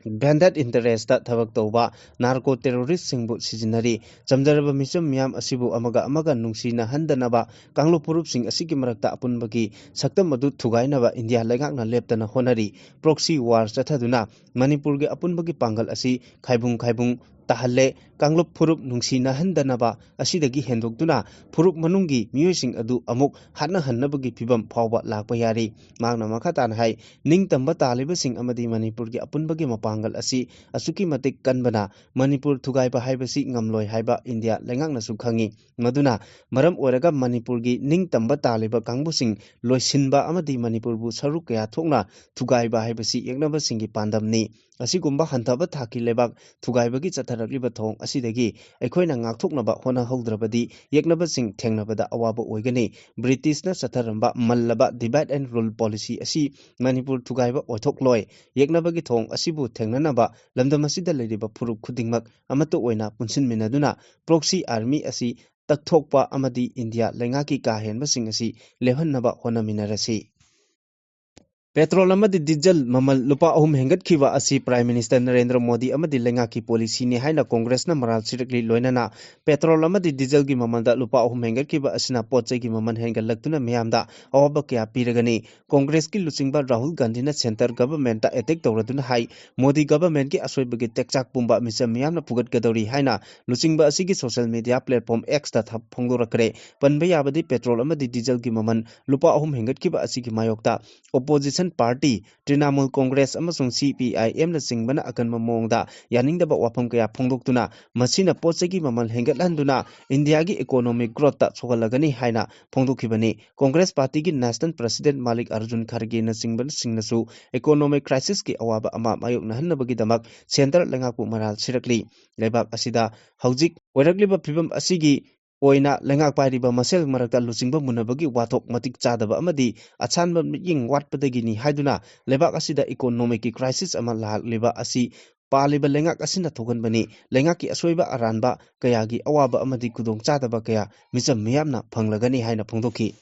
vested interest ꯊꯕꯛ ꯇꯧꯕ ꯅꯥꯔꯀꯣ ꯇꯦꯔꯣꯔꯤꯁꯁꯤꯡꯕꯨ ꯁꯤꯖꯤꯟꯅꯔꯤ꯫ ꯆꯝꯖꯔꯕ ꯃꯤꯆꯝ ꯃꯤꯌꯥꯝ ꯑꯁꯤꯕꯨ ꯑꯃꯒ ꯑꯃꯒ ꯅꯨꯡꯁꯤꯅꯍꯟꯗꯅꯕ ꯀꯥꯡꯂꯨꯞ ꯐꯨꯔꯨꯞꯁꯤꯡ ꯑꯁꯤꯒꯤ ꯃꯔꯛꯇ ꯑꯄꯨꯟꯕꯒꯤ ꯁꯛꯇꯝ ꯑꯗꯨ ꯊꯨꯒꯥꯏꯅꯕ ꯏꯟꯗꯤꯌꯥ ꯂꯩꯉꯥꯛꯅ ꯂꯦꯞꯇꯅ ꯍꯣꯠꯅꯔꯤ꯫ ꯄ꯭ꯔꯣꯛꯁꯤ ꯋꯥꯔ ꯆꯠꯊꯗꯨꯅ ꯃꯅꯤꯄꯨꯔꯒꯤ ꯑꯄꯨꯟꯕꯒꯤ ꯄꯥꯡꯒꯜ ꯑꯁꯤ ꯈꯥꯏꯕꯨꯡ ꯈꯥꯏꯕꯨꯡ ꯇꯥꯍꯜꯂꯦ꯫ ꯀꯥꯡꯂꯨꯞ ꯐꯨꯔꯨꯞ ꯅꯨꯡꯁꯤꯅꯍꯟꯗꯅꯕ ꯑꯁꯤꯗꯒꯤ ꯍꯦꯟꯗꯣꯛꯇꯨꯅ ꯐꯨꯔꯨꯞ ꯃꯅꯨꯡꯒꯤ ꯃꯤꯑꯣꯏꯁꯤꯡ ꯑꯗꯨ ꯑꯃꯨꯛ ꯍꯥꯠꯅꯍꯟꯅꯕꯒꯤ ꯐꯤꯕꯝ ꯐꯥꯎꯕ ꯂꯥꯛꯄ ꯌꯥꯔꯤ꯫ ꯃꯍꯥꯛꯅ ꯃꯈꯥ ꯇꯥꯅ ꯍꯥꯏ, ꯅꯤꯡꯇꯝꯕ ꯇꯥꯜꯂꯤꯕꯁꯤꯡ ꯑꯃꯗꯤ ꯃꯅꯤꯄꯨꯔꯒꯤ ꯑꯄꯨꯟꯕꯒꯤ ꯃꯄꯥꯡꯒꯜ ꯑꯁꯤ ꯑꯁꯨꯛꯀꯤ ꯃꯇꯤꯛ ꯀꯟꯕꯅ ꯃꯅꯤꯄꯨꯔ ꯊꯨꯒꯥꯏꯕ ꯍꯥꯏꯕꯁꯤ ꯉꯝꯂꯣꯏ ꯍꯥꯏꯕ ꯏꯟꯗꯤꯌꯥ ꯂꯩꯉꯥꯛꯅꯁꯨ ꯈꯪꯏ꯫ ꯃꯗꯨꯅ ꯃꯔꯝ ꯑꯣꯏꯔꯒ ꯃꯅꯤꯄꯨꯔꯒꯤ ꯅꯤꯡꯇꯝꯕ ꯇꯥꯜꯂꯤꯕ ꯀꯥꯡꯕꯨꯁꯤꯡ ꯂꯣꯏꯁꯤꯟꯕ ꯑꯃꯗꯤ ꯃꯅꯤꯄꯨꯔꯕꯨ ꯁꯔꯨꯛ ꯀꯌꯥ ꯊꯣꯛꯅ ꯊꯨꯒꯥꯏꯕ ꯍꯥꯏꯕꯁꯤ ꯌꯦꯛꯅꯕꯁꯤꯡꯒꯤ ꯄꯥꯟꯗꯝꯅꯤ꯫ ꯑꯁꯤꯒꯨꯝꯕ ꯍꯟꯊꯕ ꯊꯥꯛꯀꯤ ꯂꯩꯕꯥꯛ ꯊꯨꯒꯥꯏꯕꯒꯤ ꯆꯠꯊꯔꯛꯂꯤꯕ ꯊꯧꯑꯣꯡ ꯑꯁꯤꯗꯒꯤ ꯑꯩꯈꯣꯏꯅ ꯉꯥꯛꯊꯣꯛꯅꯕ ꯍꯣꯠꯅꯍꯧꯗ꯭ꯔꯕꯗꯤ ꯌꯦꯛꯅꯕꯁꯤꯡ ꯊꯦꯡꯅꯕꯗ ꯑꯋꯥꯕ ꯑꯣꯏꯒꯅꯤ꯫ ꯕ꯭ꯔꯤꯇꯤꯁꯅ ꯆꯠꯊꯔꯝꯕ ꯃꯜꯂꯕ divide and rule policy ꯑꯁꯤ ꯃꯅꯤꯄꯨꯔ ꯊꯨꯒꯥꯏꯕ ꯑꯣꯏꯊꯣꯛꯂꯣꯏ꯫ ꯌꯦꯛꯅꯕꯒꯤ ꯊꯧꯑꯣꯡ ꯑꯁꯤꯕꯨ ꯊꯦꯡꯅꯅꯕ ꯂꯝꯗꯝ ꯑꯁꯤꯗ ꯂꯩꯔꯤꯕ ꯐꯨꯔꯨꯞ ꯈꯨꯗꯤꯡꯃꯛ ꯑꯃꯠꯇ ꯑꯣꯏꯅ ꯄꯨꯟꯁꯤꯟꯃꯤꯟꯅꯗꯨꯅ proxy army ꯑꯁꯤ ꯇꯛꯊꯣꯛꯄ ꯑꯃꯗꯤ ꯏꯟꯗꯤꯌꯥ ꯂꯩꯉꯥꯛꯀꯤ ꯀꯥ ꯍꯦꯟꯕꯁꯤꯡ ꯑꯁꯤ ꯂꯦꯞꯍꯟꯅꯕ ꯍꯣꯠꯅꯃꯤꯟꯅꯔꯁꯤ꯫ ꯄꯦꯇ꯭ꯔꯣꯜ ꯑꯃꯗꯤ ꯗꯤꯖꯜ ꯃꯃꯜ ꯂꯨꯄꯥ ꯑꯍꯨꯝ ꯍꯦꯟꯒꯠꯈꯤꯕ ꯑꯁꯤ ꯄ꯭ꯔꯥꯏꯝ ꯃꯤꯅꯤꯁꯇꯔ ꯅꯔꯦꯟꯗ꯭ꯔ ꯃꯣꯗꯤ ꯑꯃꯗꯤ ꯂꯩꯉꯥꯛꯀꯤ ꯄꯣꯂꯤꯁꯤꯅꯤ ꯍꯥꯏꯅ ꯀꯣꯡꯒ꯭ꯔꯦꯁꯅ ꯃꯔꯥꯜ ꯁꯤꯔꯛꯂꯤ꯫ ꯂꯣꯏꯅꯅ ꯄꯦꯇ꯭ꯔꯣꯜ ꯑꯃꯗꯤ ꯗꯤꯖꯜꯒꯤ ꯃꯃꯜꯗ ꯂꯨꯄꯥ ꯑꯍꯨꯝ ꯍꯦꯟꯒꯠꯈꯤꯕ ꯑꯁꯤꯅ ꯄꯣꯠ ꯆꯩꯒꯤ ꯃꯃꯜ ꯍꯦꯟꯒꯠꯂꯛꯇꯨꯅ ꯃꯤꯌꯥꯝꯗ ꯑꯋꯥꯕ ꯀꯌꯥ ꯄꯤꯔꯒꯅꯤ꯫ ꯀꯣꯡꯒ꯭ꯔꯦꯁꯀꯤ ꯂꯨꯆꯤꯡꯕ ꯔꯥꯍꯨꯜ ꯒꯥꯟꯙꯤꯅ centre governmentꯇ attack ꯇꯧꯔꯗꯨꯅ ꯍꯥꯏ, ꯃꯣꯗꯤ governmentꯀꯤ ꯑꯁꯣꯏꯕꯒꯤ ꯇꯦꯛꯆꯥꯛ ꯄꯨꯝꯕ ꯃꯤꯆꯝ ꯃꯤꯌꯥꯝꯅ ꯐꯨꯒꯠꯀꯗꯧꯔꯤ ꯍꯥꯏꯅ ꯂꯨꯆꯤꯡꯕ ꯑꯁꯤꯒꯤ social media platform Xꯇ ꯊ-, ꯐꯣꯡꯗꯣꯔꯛꯈ꯭ꯔꯦ꯫ ꯄꯟꯕ ꯌꯥꯕꯗꯤ ꯄꯦꯇ꯭ꯔꯣꯜ ꯑꯃꯗꯤ ꯗꯤꯖꯜꯒꯤ ꯃꯃꯜ ꯂꯨꯄꯥ ꯑꯍꯨꯝ ꯍꯦꯟꯒꯠꯈꯤꯕ ꯑꯁꯤꯒꯤ ꯃꯥꯌꯣꯛꯇ opposition party ꯇ꯭ꯔꯤꯅꯥꯃꯨꯜ ꯀꯣꯡꯒ꯭ꯔꯦꯁ ꯑꯃꯁꯨꯡ CPIMꯅꯆꯤꯡꯕꯅ ꯑꯀꯟꯕ ꯃꯑꯣꯡꯗ ꯌꯥꯅꯤꯡꯗꯕ ꯋꯥꯐꯝ ꯀꯌꯥ ꯐꯣꯡꯗꯣꯛꯇꯨꯅ ꯃꯁꯤꯅ ꯄꯣꯠ ꯆꯩꯒꯤ ꯃꯃꯜ ꯍꯦꯟꯒꯠꯍꯟꯗꯨꯅ ꯏꯟꯗꯤꯌꯥꯒꯤ economic growthꯇ ꯁꯣꯛꯍꯜꯂꯒꯅꯤ ꯍꯥꯏꯅ ꯐꯣꯡꯗꯣꯛꯈꯤꯕꯅꯤ꯫ ꯀꯣꯡꯒ꯭ꯔꯦꯁ ꯄꯥꯔꯇꯤꯒꯤ national president ꯃꯥꯂꯤꯛ ꯑꯔꯖꯨꯟ ꯈꯔꯒꯦꯅꯆꯤꯡꯕꯁꯤꯡꯅꯁꯨ economic crisisꯀꯤ ꯑꯋꯥꯕ ꯑꯃ ꯃꯥꯌꯣꯛꯅꯍꯟꯅꯕꯒꯤꯗꯃꯛ centre ꯂꯩꯉꯥꯛꯄꯨ ꯃꯔꯥꯜ ꯁꯤꯔꯛꯂꯤ꯫ ꯂꯩꯕꯥꯛ ꯑꯁꯤꯗ ꯍꯧꯖꯤꯛ ꯑꯣꯏꯔꯛꯂꯤꯕ ꯐꯤꯕꯝ ꯑꯁꯤꯒꯤ ꯑꯣꯏꯅ ꯂꯩꯉꯥꯛ ꯄꯥꯏꯔꯤꯕ ꯃꯁꯦꯜ ꯃꯔꯛꯇ ꯂꯨꯆꯤꯡꯕ ꯃꯨꯟꯅꯕꯒꯤ ꯋꯥꯊꯣꯛ ꯃꯇꯤꯛ ꯆꯥꯗꯕ ꯑꯃꯗꯤ ꯑꯁꯥꯟꯕ ꯃꯤꯠꯌꯦꯡ ꯋꯥꯠꯄꯗꯒꯤꯅꯤ ꯍꯥꯏꯗꯨꯅ ꯂꯩꯕꯥꯛ ꯑꯁꯤꯗ economicꯀꯤ crisis ꯑꯃ ꯂꯥꯛꯂꯤꯕ ꯑꯁꯤ ꯄꯥꯜꯂꯤꯕ ꯂꯩꯉꯥꯛ ꯑꯁꯤꯅ ꯊꯣꯛꯍꯟꯕꯅꯤ꯫ ꯂꯩꯉꯥꯛꯀꯤ ꯑꯁꯣꯏꯕ ꯑꯔꯥꯟꯕ ꯀꯌꯥꯒꯤ ꯑꯋꯥꯕ ꯑꯃꯗꯤ ꯈꯨꯗꯣꯡꯆꯥꯗꯕ ꯀꯌꯥ ꯃꯤꯆꯝ ꯃꯤꯌꯥꯝꯅ ꯐꯪꯂꯒꯅꯤ ꯍꯥꯏꯅ ꯐꯣꯡꯗꯣꯛꯈꯤ꯫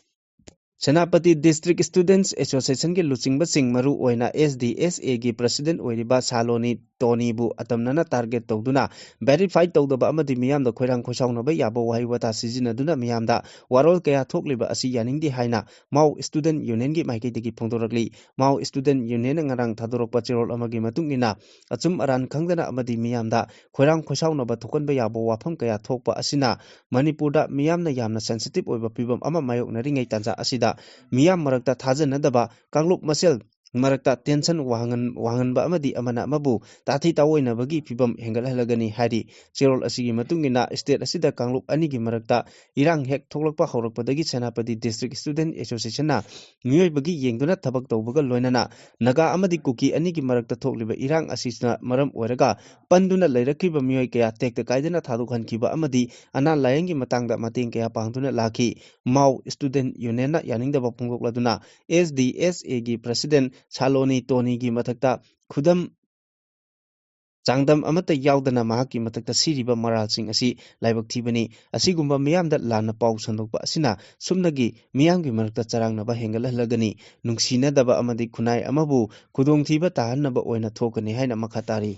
ꯁꯦꯅꯥꯄꯇꯤ District Students Associationꯒꯤ ꯂꯨꯆꯤꯡꯕꯁꯤꯡ, ꯃꯔꯨ ꯑꯣꯏꯅ SDSAꯒꯤ president ꯑꯣꯏꯔꯤꯕ ꯁꯥꯂꯣꯅꯤ ꯇꯣꯅꯤꯕꯨ ꯑꯇꯝꯅꯅ target ꯇꯧꯗꯨꯅ verify ꯇꯧꯗꯕ ꯑꯃꯗꯤ ꯃꯤꯌꯥꯝꯗ ꯈꯣꯏꯔꯥꯡ ꯈꯣꯏꯁꯥꯎꯅꯕ ꯌꯥꯕ ꯋꯥꯍꯩ ꯋꯥꯇꯥ ꯁꯤꯖꯤꯟꯅꯗꯨꯅ ꯃꯤꯌꯥꯝꯗ ꯋꯥꯔꯣꯜ ꯀꯌꯥ ꯊꯣꯛꯂꯤꯕ ꯑꯁꯤ ꯌꯥꯅꯤꯡꯗꯦ ꯍꯥꯏꯅ ꯃꯥꯎ Student Unionꯒꯤ ꯃꯥꯏꯀꯩꯗꯒꯤ ꯐꯣꯡꯗꯣꯔꯛꯂꯤ꯫ ꯃꯥꯎ Student Unionꯅ ꯉꯔꯥꯡ ꯊꯥꯗꯣꯔꯛꯄ ꯆꯦꯔꯣꯜ ꯑꯃꯒꯤ ꯃꯇꯨꯡ ꯏꯟꯅ, ꯑꯆꯨꯝ ꯑꯔꯥꯟ ꯈꯪꯗꯅ ꯑꯃꯗꯤ ꯃꯤꯌꯥꯝꯗ ꯈꯣꯏꯔꯥꯡ ꯈꯣꯏꯁꯥꯎꯅꯕ ꯊꯣꯛꯍꯟꯕ ꯌꯥꯕ ꯋꯥꯐꯝ ꯀꯌꯥ ꯊꯣꯛꯄ ꯑꯁꯤꯅ ꯃꯅꯤꯄꯨꯔꯗ ꯃꯤꯌꯥꯝꯅ ꯌꯥꯝꯅ sensitive ꯑꯣꯏꯕ ꯐꯤꯕꯝ ꯑꯃ ꯃꯥꯌꯣꯛꯅꯔꯤꯉꯩ ꯇꯥꯟꯖꯥ ꯑꯁꯤꯗ ꯃꯤꯌꯥꯝ ꯃꯔꯛꯇ ꯊꯥꯖꯅꯗꯕ ꯀꯥꯡꯂꯨꯞ ꯃꯁꯦꯜ ꯃꯔꯛꯇ tension ꯋꯥꯡꯍꯟ-, ꯋꯥꯡꯍꯟꯕ ꯑꯃꯗꯤ ꯑꯃꯅ ꯑꯃꯕꯨ ꯇꯥꯊꯤ ꯇꯥꯑꯣꯏꯅꯕꯒꯤ ꯐꯤꯚꯝ ꯍꯦꯟꯒꯠꯍꯜꯂꯒꯅꯤ ꯍꯥꯏꯔꯤ꯫ ꯆꯦꯔꯣꯜ ꯑꯁꯤꯒꯤ ꯃꯇꯨꯡ ꯏꯟꯅ state ꯑꯁꯤꯗ ꯀꯥꯡꯂꯨꯞ ꯑꯅꯤꯒꯤ ꯃꯔꯛꯇ ꯏꯔꯥꯡ ꯍꯦꯛ ꯊꯣꯛꯂꯛꯄ ꯍꯧꯔꯛꯄꯗꯒꯤ ꯁꯦꯅꯥꯄꯇꯤ District Student Associationꯅ ꯃꯤꯑꯣꯏꯕꯒꯤ ꯌꯦꯡꯗꯨꯅ ꯊꯕꯛ ꯇꯧꯕꯒ ꯂꯣꯏꯅꯅ ꯅꯥꯒꯥ ꯑꯃꯗꯤ ꯀꯨꯀꯤ ꯑꯅꯤꯒꯤ ꯃꯔꯛꯇ ꯊꯣꯛꯂꯤꯕ ꯏꯔꯥꯡ ꯑꯁꯤꯅ ꯃꯔꯝ ꯑꯣꯏꯔꯒ ꯄꯟꯗꯨꯅ ꯂꯩꯔꯛꯈꯤꯕ ꯃꯤꯑꯣꯏ ꯀꯌꯥ ꯇꯦꯛꯇ ꯀꯥꯏꯗꯅ ꯊꯥꯗꯣꯛꯍꯟꯈꯤꯕ ꯑꯃꯗꯤ ꯑꯅꯥ ꯂꯥꯌꯦꯡꯒꯤ ꯃꯇꯥꯡꯗ ꯃꯇꯦꯡ ꯀꯌꯥ ꯄꯥꯡꯗꯨꯅ ꯂꯥꯛꯈꯤ꯫ Mao Student Unionꯅ ꯌꯥꯅꯤꯡꯗꯕ ꯐꯣꯡꯗꯣꯛꯂꯗꯨꯅ S D S Aꯒꯤ President ꯁꯥꯂꯣꯅꯤ ꯇꯣꯅꯤꯒꯤ ꯃꯊꯛꯇ ꯈꯨꯗꯝ ꯆꯥꯡꯗꯝ ꯑꯃꯠꯇ ꯌꯥꯎꯗꯅ ꯃꯍꯥꯛꯀꯤ ꯃꯊꯛꯇ ꯁꯤꯔꯤꯕ ꯃꯔꯥꯜꯁꯤꯡ ꯑꯁꯤ ꯂꯥꯏꯕꯛ ꯊꯤꯕꯅꯤ꯫ ꯑꯁꯤꯒꯨꯝꯕ ꯃꯤꯌꯥꯝꯗ ꯂꯥꯟꯅ ꯄꯥꯎ ꯁꯟꯗꯣꯛꯄ ꯑꯁꯤꯅ ꯁꯨꯞꯅꯒꯤ ꯃꯤꯌꯥꯝꯒꯤ ꯃꯔꯛꯇ ꯆꯔꯥꯡꯅꯕ ꯍꯦꯟꯒꯠꯍꯜꯂꯒꯅꯤ꯫ ꯅꯨꯡꯁꯤꯅꯗꯕ ꯑꯃꯗꯤ ꯈꯨꯟꯅꯥꯏ ꯑꯃꯕꯨ ꯈꯨꯗꯣꯡꯊꯤꯕ ꯇꯥꯍꯟꯅꯕ ꯑꯣꯏꯅ ꯊꯣꯛꯀꯅꯤ ꯍꯥꯏꯅ ꯃꯈꯥ ꯇꯥꯔꯤ꯫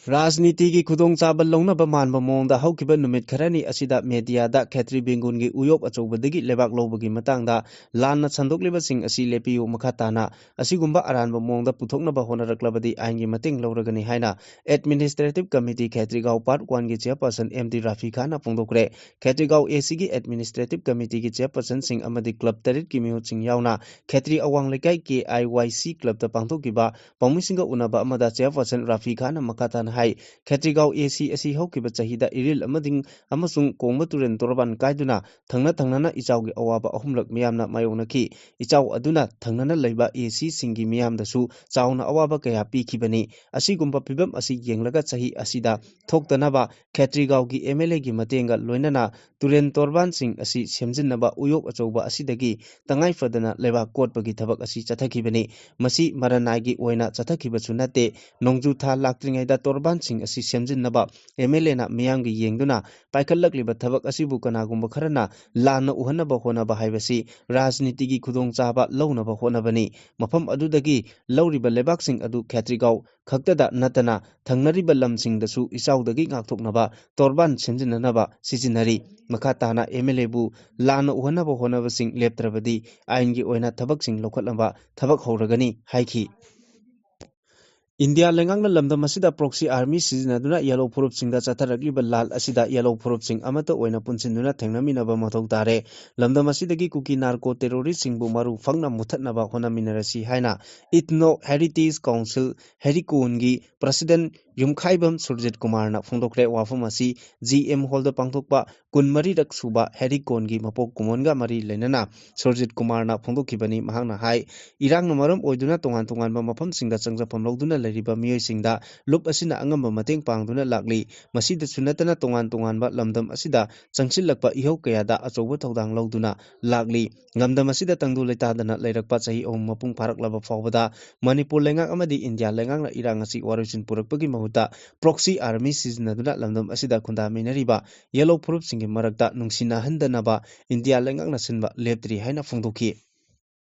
ꯔꯥꯖꯅꯤꯇꯤꯒꯤ ꯈꯨꯗꯣꯡꯆꯥꯕ ꯂꯧꯅꯕ ꯃꯥꯟꯕ ꯃꯑꯣꯡꯗ ꯍꯧꯈꯤꯕ ꯅꯨꯃꯤꯠ ꯈꯔꯅꯤ ꯑꯁꯤꯗ ꯃꯦꯗꯤꯌꯥꯗ ꯈꯦꯇ꯭ꯔꯤ ꯕꯦꯡꯒꯨꯟꯒꯤ ꯎꯌꯣꯞ ꯑꯆꯧꯕꯗꯒꯤ ꯂꯩꯕꯥꯛ ꯂꯧꯕꯒꯤ ꯃꯇꯥꯡꯗ ꯂꯥꯟꯅ ꯁꯟꯗꯣꯛꯂꯤꯕꯁꯤꯡ ꯑꯁꯤ ꯂꯦꯞꯄꯤꯌꯨ꯫ ꯃꯈꯥ ꯇꯥꯅ ꯑꯁꯤꯒꯨꯝꯕ ꯑꯔꯥꯟꯕ ꯃꯑꯣꯡꯗ ꯄꯨꯊꯣꯛꯅꯕ ꯍꯣꯠꯅꯔꯛꯂꯕꯗꯤ ꯑꯥꯏꯟꯒꯤ ꯃꯇꯦꯡ ꯂꯧꯔꯒꯅꯤ ꯍꯥꯏꯅ Administrative Committee ꯈꯦꯇ꯭ꯔꯤꯒꯥꯎ Part Oneꯒꯤ Chairperson M D Rafi ꯈꯥꯟꯅ ꯐꯣꯡꯗꯣꯛꯈ꯭ꯔꯦ꯫ ꯈꯦꯇ꯭ꯔꯤꯒꯥꯎ ACꯒꯤ Administrative Committeeꯒꯤ Chairpersonꯁꯤꯡ ꯑꯃꯗꯤ club ꯇꯔꯦꯠꯀꯤ ꯃꯤꯍꯨꯠꯁꯤꯡ ꯌꯥꯎꯅ ꯈꯦꯇ꯭ꯔꯤ ꯑꯋꯥꯡ ꯂꯩꯀꯥꯏ K I Y C clubꯇ ꯄꯥꯡꯊꯣꯛꯈꯤꯕ ꯄꯥꯎꯃꯤꯁꯤꯡꯒ ꯎꯅꯕ ꯑꯃꯗ Chairperson ꯔꯥꯐꯤ ꯈꯥꯟꯅ ꯃꯈꯥ ꯇꯥꯅ ꯍꯥꯏ, ꯈꯦꯇ꯭ꯔꯤꯒꯥꯎ AC ꯑꯁꯤ ꯍꯧꯈꯤꯕ ꯆꯍꯤꯗ ꯏꯔꯤꯜ ꯑꯃꯗꯤ, ꯑꯃꯁꯨꯡ ꯀꯣꯡꯕ ꯇꯨꯔꯦꯜ ꯇꯣꯔꯕꯥꯟ ꯀꯥꯏꯗꯨꯅ ꯊꯪꯅ ꯊꯪꯅꯅ ꯏꯆꯥꯎꯒꯤ ꯑꯋꯥꯕ ꯑꯍꯨꯝꯂꯛ ꯃꯤꯌꯥꯝꯅ ꯃꯥꯌꯣꯛꯅꯈꯤ꯫ ꯏꯆꯥꯎ ꯑꯗꯨꯅ ꯊꯪꯅꯅ ꯂꯩꯕ ACꯁꯤꯡꯒꯤ ꯃꯤꯌꯥꯝꯗꯁꯨ ꯆꯥꯎꯅ ꯑꯋꯥꯕ ꯀꯌꯥ ꯄꯤꯈꯤꯕꯅꯤ꯫ ꯑꯁꯤꯒꯨꯝꯕ ꯐꯤꯚꯝ ꯑꯁꯤ ꯌꯦꯡꯂꯒ ꯆꯍꯤ ꯑꯁꯤꯗ ꯊꯣꯛꯇꯅꯕ ꯈꯦꯇ꯭ꯔꯤꯒꯥꯎꯒꯤ MLAꯒꯤ ꯃꯇꯦꯡꯒ ꯂꯣꯏꯅꯅ ꯇꯨꯔꯦꯜ ꯇꯣꯔꯕꯥꯟꯁꯤꯡ ꯑꯁꯤ ꯁꯦꯝꯖꯤꯟꯅꯕ ꯎꯌꯣꯛ ꯑꯆꯧꯕ ꯑꯁꯤꯗꯒꯤ ꯇꯉꯥꯏ ꯐꯗꯅ ꯂꯩꯕꯥꯛ ꯀꯣꯠꯄꯒꯤ ꯊꯕꯛ ꯑꯁꯤ ꯆꯠꯊꯈꯤꯕꯅꯤ꯫ ꯃꯁꯤ ꯃꯔꯅꯥꯏꯒꯤ ꯑꯣꯏꯅ ꯆꯠꯊꯈꯤꯕꯁꯨ ꯅꯠꯇꯦ꯫ ꯅꯣꯡꯖꯨ ꯊꯥ ꯂꯥꯛꯇ꯭ꯔꯤꯉꯩꯗ ꯇꯣꯔꯕꯥꯟꯁꯤꯡ ꯑꯁꯤ ꯁꯦꯝꯖꯤꯟꯅꯕ MLAꯅ ꯃꯤꯌꯥꯝꯒꯤ ꯌꯦꯡꯗꯨꯅ ꯄꯥꯏꯈꯠꯂꯛꯂꯤꯕ ꯊꯕꯛ ꯑꯁꯤꯕꯨ ꯀꯅꯥꯒꯨꯝꯕ ꯈꯔꯅ ꯂꯥꯟꯅ ꯎꯍꯟꯅꯕ ꯍꯣꯠꯅꯕ ꯍꯥꯏꯕꯁꯤ ꯔꯥꯖꯅꯤꯇꯤꯒꯤ ꯈꯨꯗꯣꯡꯆꯥꯕ ꯂꯧꯅꯕ ꯍꯣꯠꯅꯕꯅꯤ꯫ ꯃꯐꯝ ꯑꯗꯨꯗꯒꯤ ꯂꯧꯔꯤꯕ ꯂꯩꯕꯥꯛꯁꯤꯡ ꯑꯗꯨ ꯈꯦꯇ꯭ꯔꯤꯒꯥꯎ ꯈꯛꯇꯗ ꯅꯠꯇꯅ ꯊꯪꯅꯔꯤꯕ ꯂꯝꯁꯤꯡꯗꯁꯨ ꯏꯆꯥꯎꯗꯒꯤ ꯉꯥꯛꯊꯣꯛꯅꯕ ꯇꯣꯔꯕꯥꯟ ꯁꯦꯝꯖꯤꯟꯅꯅꯕ ꯁꯤꯖꯤꯟꯅꯔꯤ꯫ ꯃꯈꯥ ꯇꯥꯅ MLAꯕꯨ ꯂꯥꯟꯅ ꯎꯍꯟꯅꯕ ꯍꯣꯠꯅꯕꯁꯤꯡ ꯂꯦꯞꯇ꯭ꯔꯕꯗꯤ ꯑꯥꯏꯟꯒꯤ ꯑꯣꯏꯅ ꯊꯕꯛꯁꯤꯡ ꯂꯧꯈꯠꯅꯕ ꯊꯕꯛ ꯍꯧꯔꯒꯅꯤ ꯍꯥꯏꯈꯤ꯫ ꯏꯟꯗꯤꯌꯥ ꯂꯩꯉꯥꯛꯅ ꯂꯝꯗꯝ ꯑꯁꯤꯗ proxy army ꯁꯤꯖꯤꯟꯅꯗꯨꯅ ꯌꯦꯜꯂꯣ ꯐꯨꯔꯨꯞꯁꯤꯡꯗ ꯆꯠꯊꯔꯛꯂꯤꯕ ꯂꯥꯜ ꯑꯁꯤꯗ ꯌꯦꯜꯂꯣ ꯐꯨꯔꯨꯞꯁꯤꯡ ꯑꯃꯠꯇ ꯑꯣꯏꯅ ꯄꯨꯟꯁꯤꯟꯗꯨꯅ ꯊꯦꯡꯅꯃꯤꯟꯅꯕ ꯃꯊꯧ ꯇꯥꯔꯦ꯫ ꯂꯝꯗꯝ ꯑꯁꯤꯗꯒꯤ ꯀꯨꯀꯤ narco terroristꯁꯤꯡꯕꯨ ꯃꯔꯨ ꯐꯪꯅ ꯃꯨꯊꯠꯅꯕ ꯍꯣꯠꯅꯃꯤꯟꯅꯔꯁꯤ ꯍꯥꯏꯅ Ethno Heritage Council ꯍꯦꯔꯤꯀꯣꯟꯒꯤ president ꯌꯨꯝꯈꯥꯏꯕꯝ ꯁꯨꯔꯖꯤꯠ ꯀꯨꯃꯥꯔꯅ ꯐꯣꯡꯗꯣꯛꯈ꯭ꯔꯦ꯫ ꯋꯥꯐꯝ ꯑꯁꯤ G M hallꯗ ꯄꯥꯡꯊꯣꯛꯄ ꯀꯨꯟꯃꯔꯤꯔꯛ ꯁꯨꯕ ꯍꯦꯔꯤꯀꯣꯟꯒꯤ ꯃꯄꯣꯛ ꯀꯨꯝꯑꯣꯟꯒ ꯃꯔꯤ ꯂꯩꯅꯅ ꯁꯨꯔꯖꯤꯠ ꯀꯨꯃꯥꯔꯅ ꯐꯣꯡꯗꯣꯛꯈꯤꯕꯅꯤ꯫ ꯃꯍꯥꯛꯅ ꯍꯥꯏ, ꯏꯔꯥꯡꯅ ꯃꯔꯝ ꯑꯣꯏꯗꯨꯅ ꯇꯣꯉꯥꯟ ꯇꯣꯉꯥꯟꯕ ꯃꯐꯝꯁꯤꯡꯗ ꯆꯪꯖꯐꯝ ꯂꯧꯗꯨꯅ ꯂꯩꯔꯤꯕ ꯃꯤꯑꯣꯏꯁꯤꯡꯗ ꯂꯨꯞ ꯑꯁꯤꯅ ꯑꯉꯝꯕ ꯃꯇꯦꯡ ꯄꯥꯡꯗꯨꯅ ꯂꯥꯛꯂꯤ꯫ ꯃꯁꯤꯗꯁꯨ ꯅꯠꯇꯅ ꯇꯣꯉꯥꯟ ꯇꯣꯉꯥꯟꯕ ꯂꯝꯗꯝ ꯑꯁꯤꯗ ꯆꯪꯁꯤꯜꯂꯛꯄ ꯏꯍꯧ ꯀꯌꯥꯗ ꯑꯆꯧꯕ ꯊꯧꯗꯥꯡ ꯂꯧꯗꯨꯅ ꯂꯥꯛꯂꯤ꯫ ꯂꯝꯗꯝ ꯑꯁꯤꯗ ꯇꯪꯗꯨ ꯂꯩꯇꯥꯗꯅ ꯂꯩꯔꯛꯄ ꯆꯍꯤ ꯑꯍꯨꯝ ꯃꯄꯨꯡ ꯐꯥꯔꯛꯂꯕ ꯐꯥꯎꯕꯗ ꯃꯅꯤꯄꯨꯔ ꯂꯩꯉꯥꯛ ꯑꯃꯗꯤ ꯏꯟꯗꯤꯌꯥ ꯂꯩꯉꯥꯛꯅ ꯏꯔꯥꯡ ꯑꯁꯤ ꯋꯥꯔꯣꯏꯁꯤꯟ ꯄꯨꯔꯛꯄꯒꯤ ꯃꯍꯨꯠꯇ proxy army ꯁꯤꯖꯤꯟꯅꯗꯨꯅ ꯂꯝꯗꯝ ꯑꯁꯤꯗ ꯈꯨꯟꯗꯥꯃꯤꯟꯅꯔꯤꯕ ꯌꯦꯜꯂꯣ ꯐꯨꯔꯨꯞꯁꯤꯡꯒꯤ ꯃꯔꯛꯇ ꯅꯨꯡꯁꯤꯅꯍꯟꯗꯅꯕ ꯏꯟꯗꯤꯌꯥ ꯂꯩꯉꯥꯛꯅ ꯁꯤꯟꯕ ꯂꯦꯞꯇ꯭ꯔꯤ ꯍꯥꯏꯅ ꯐꯣꯡꯗꯣꯛꯈꯤ꯫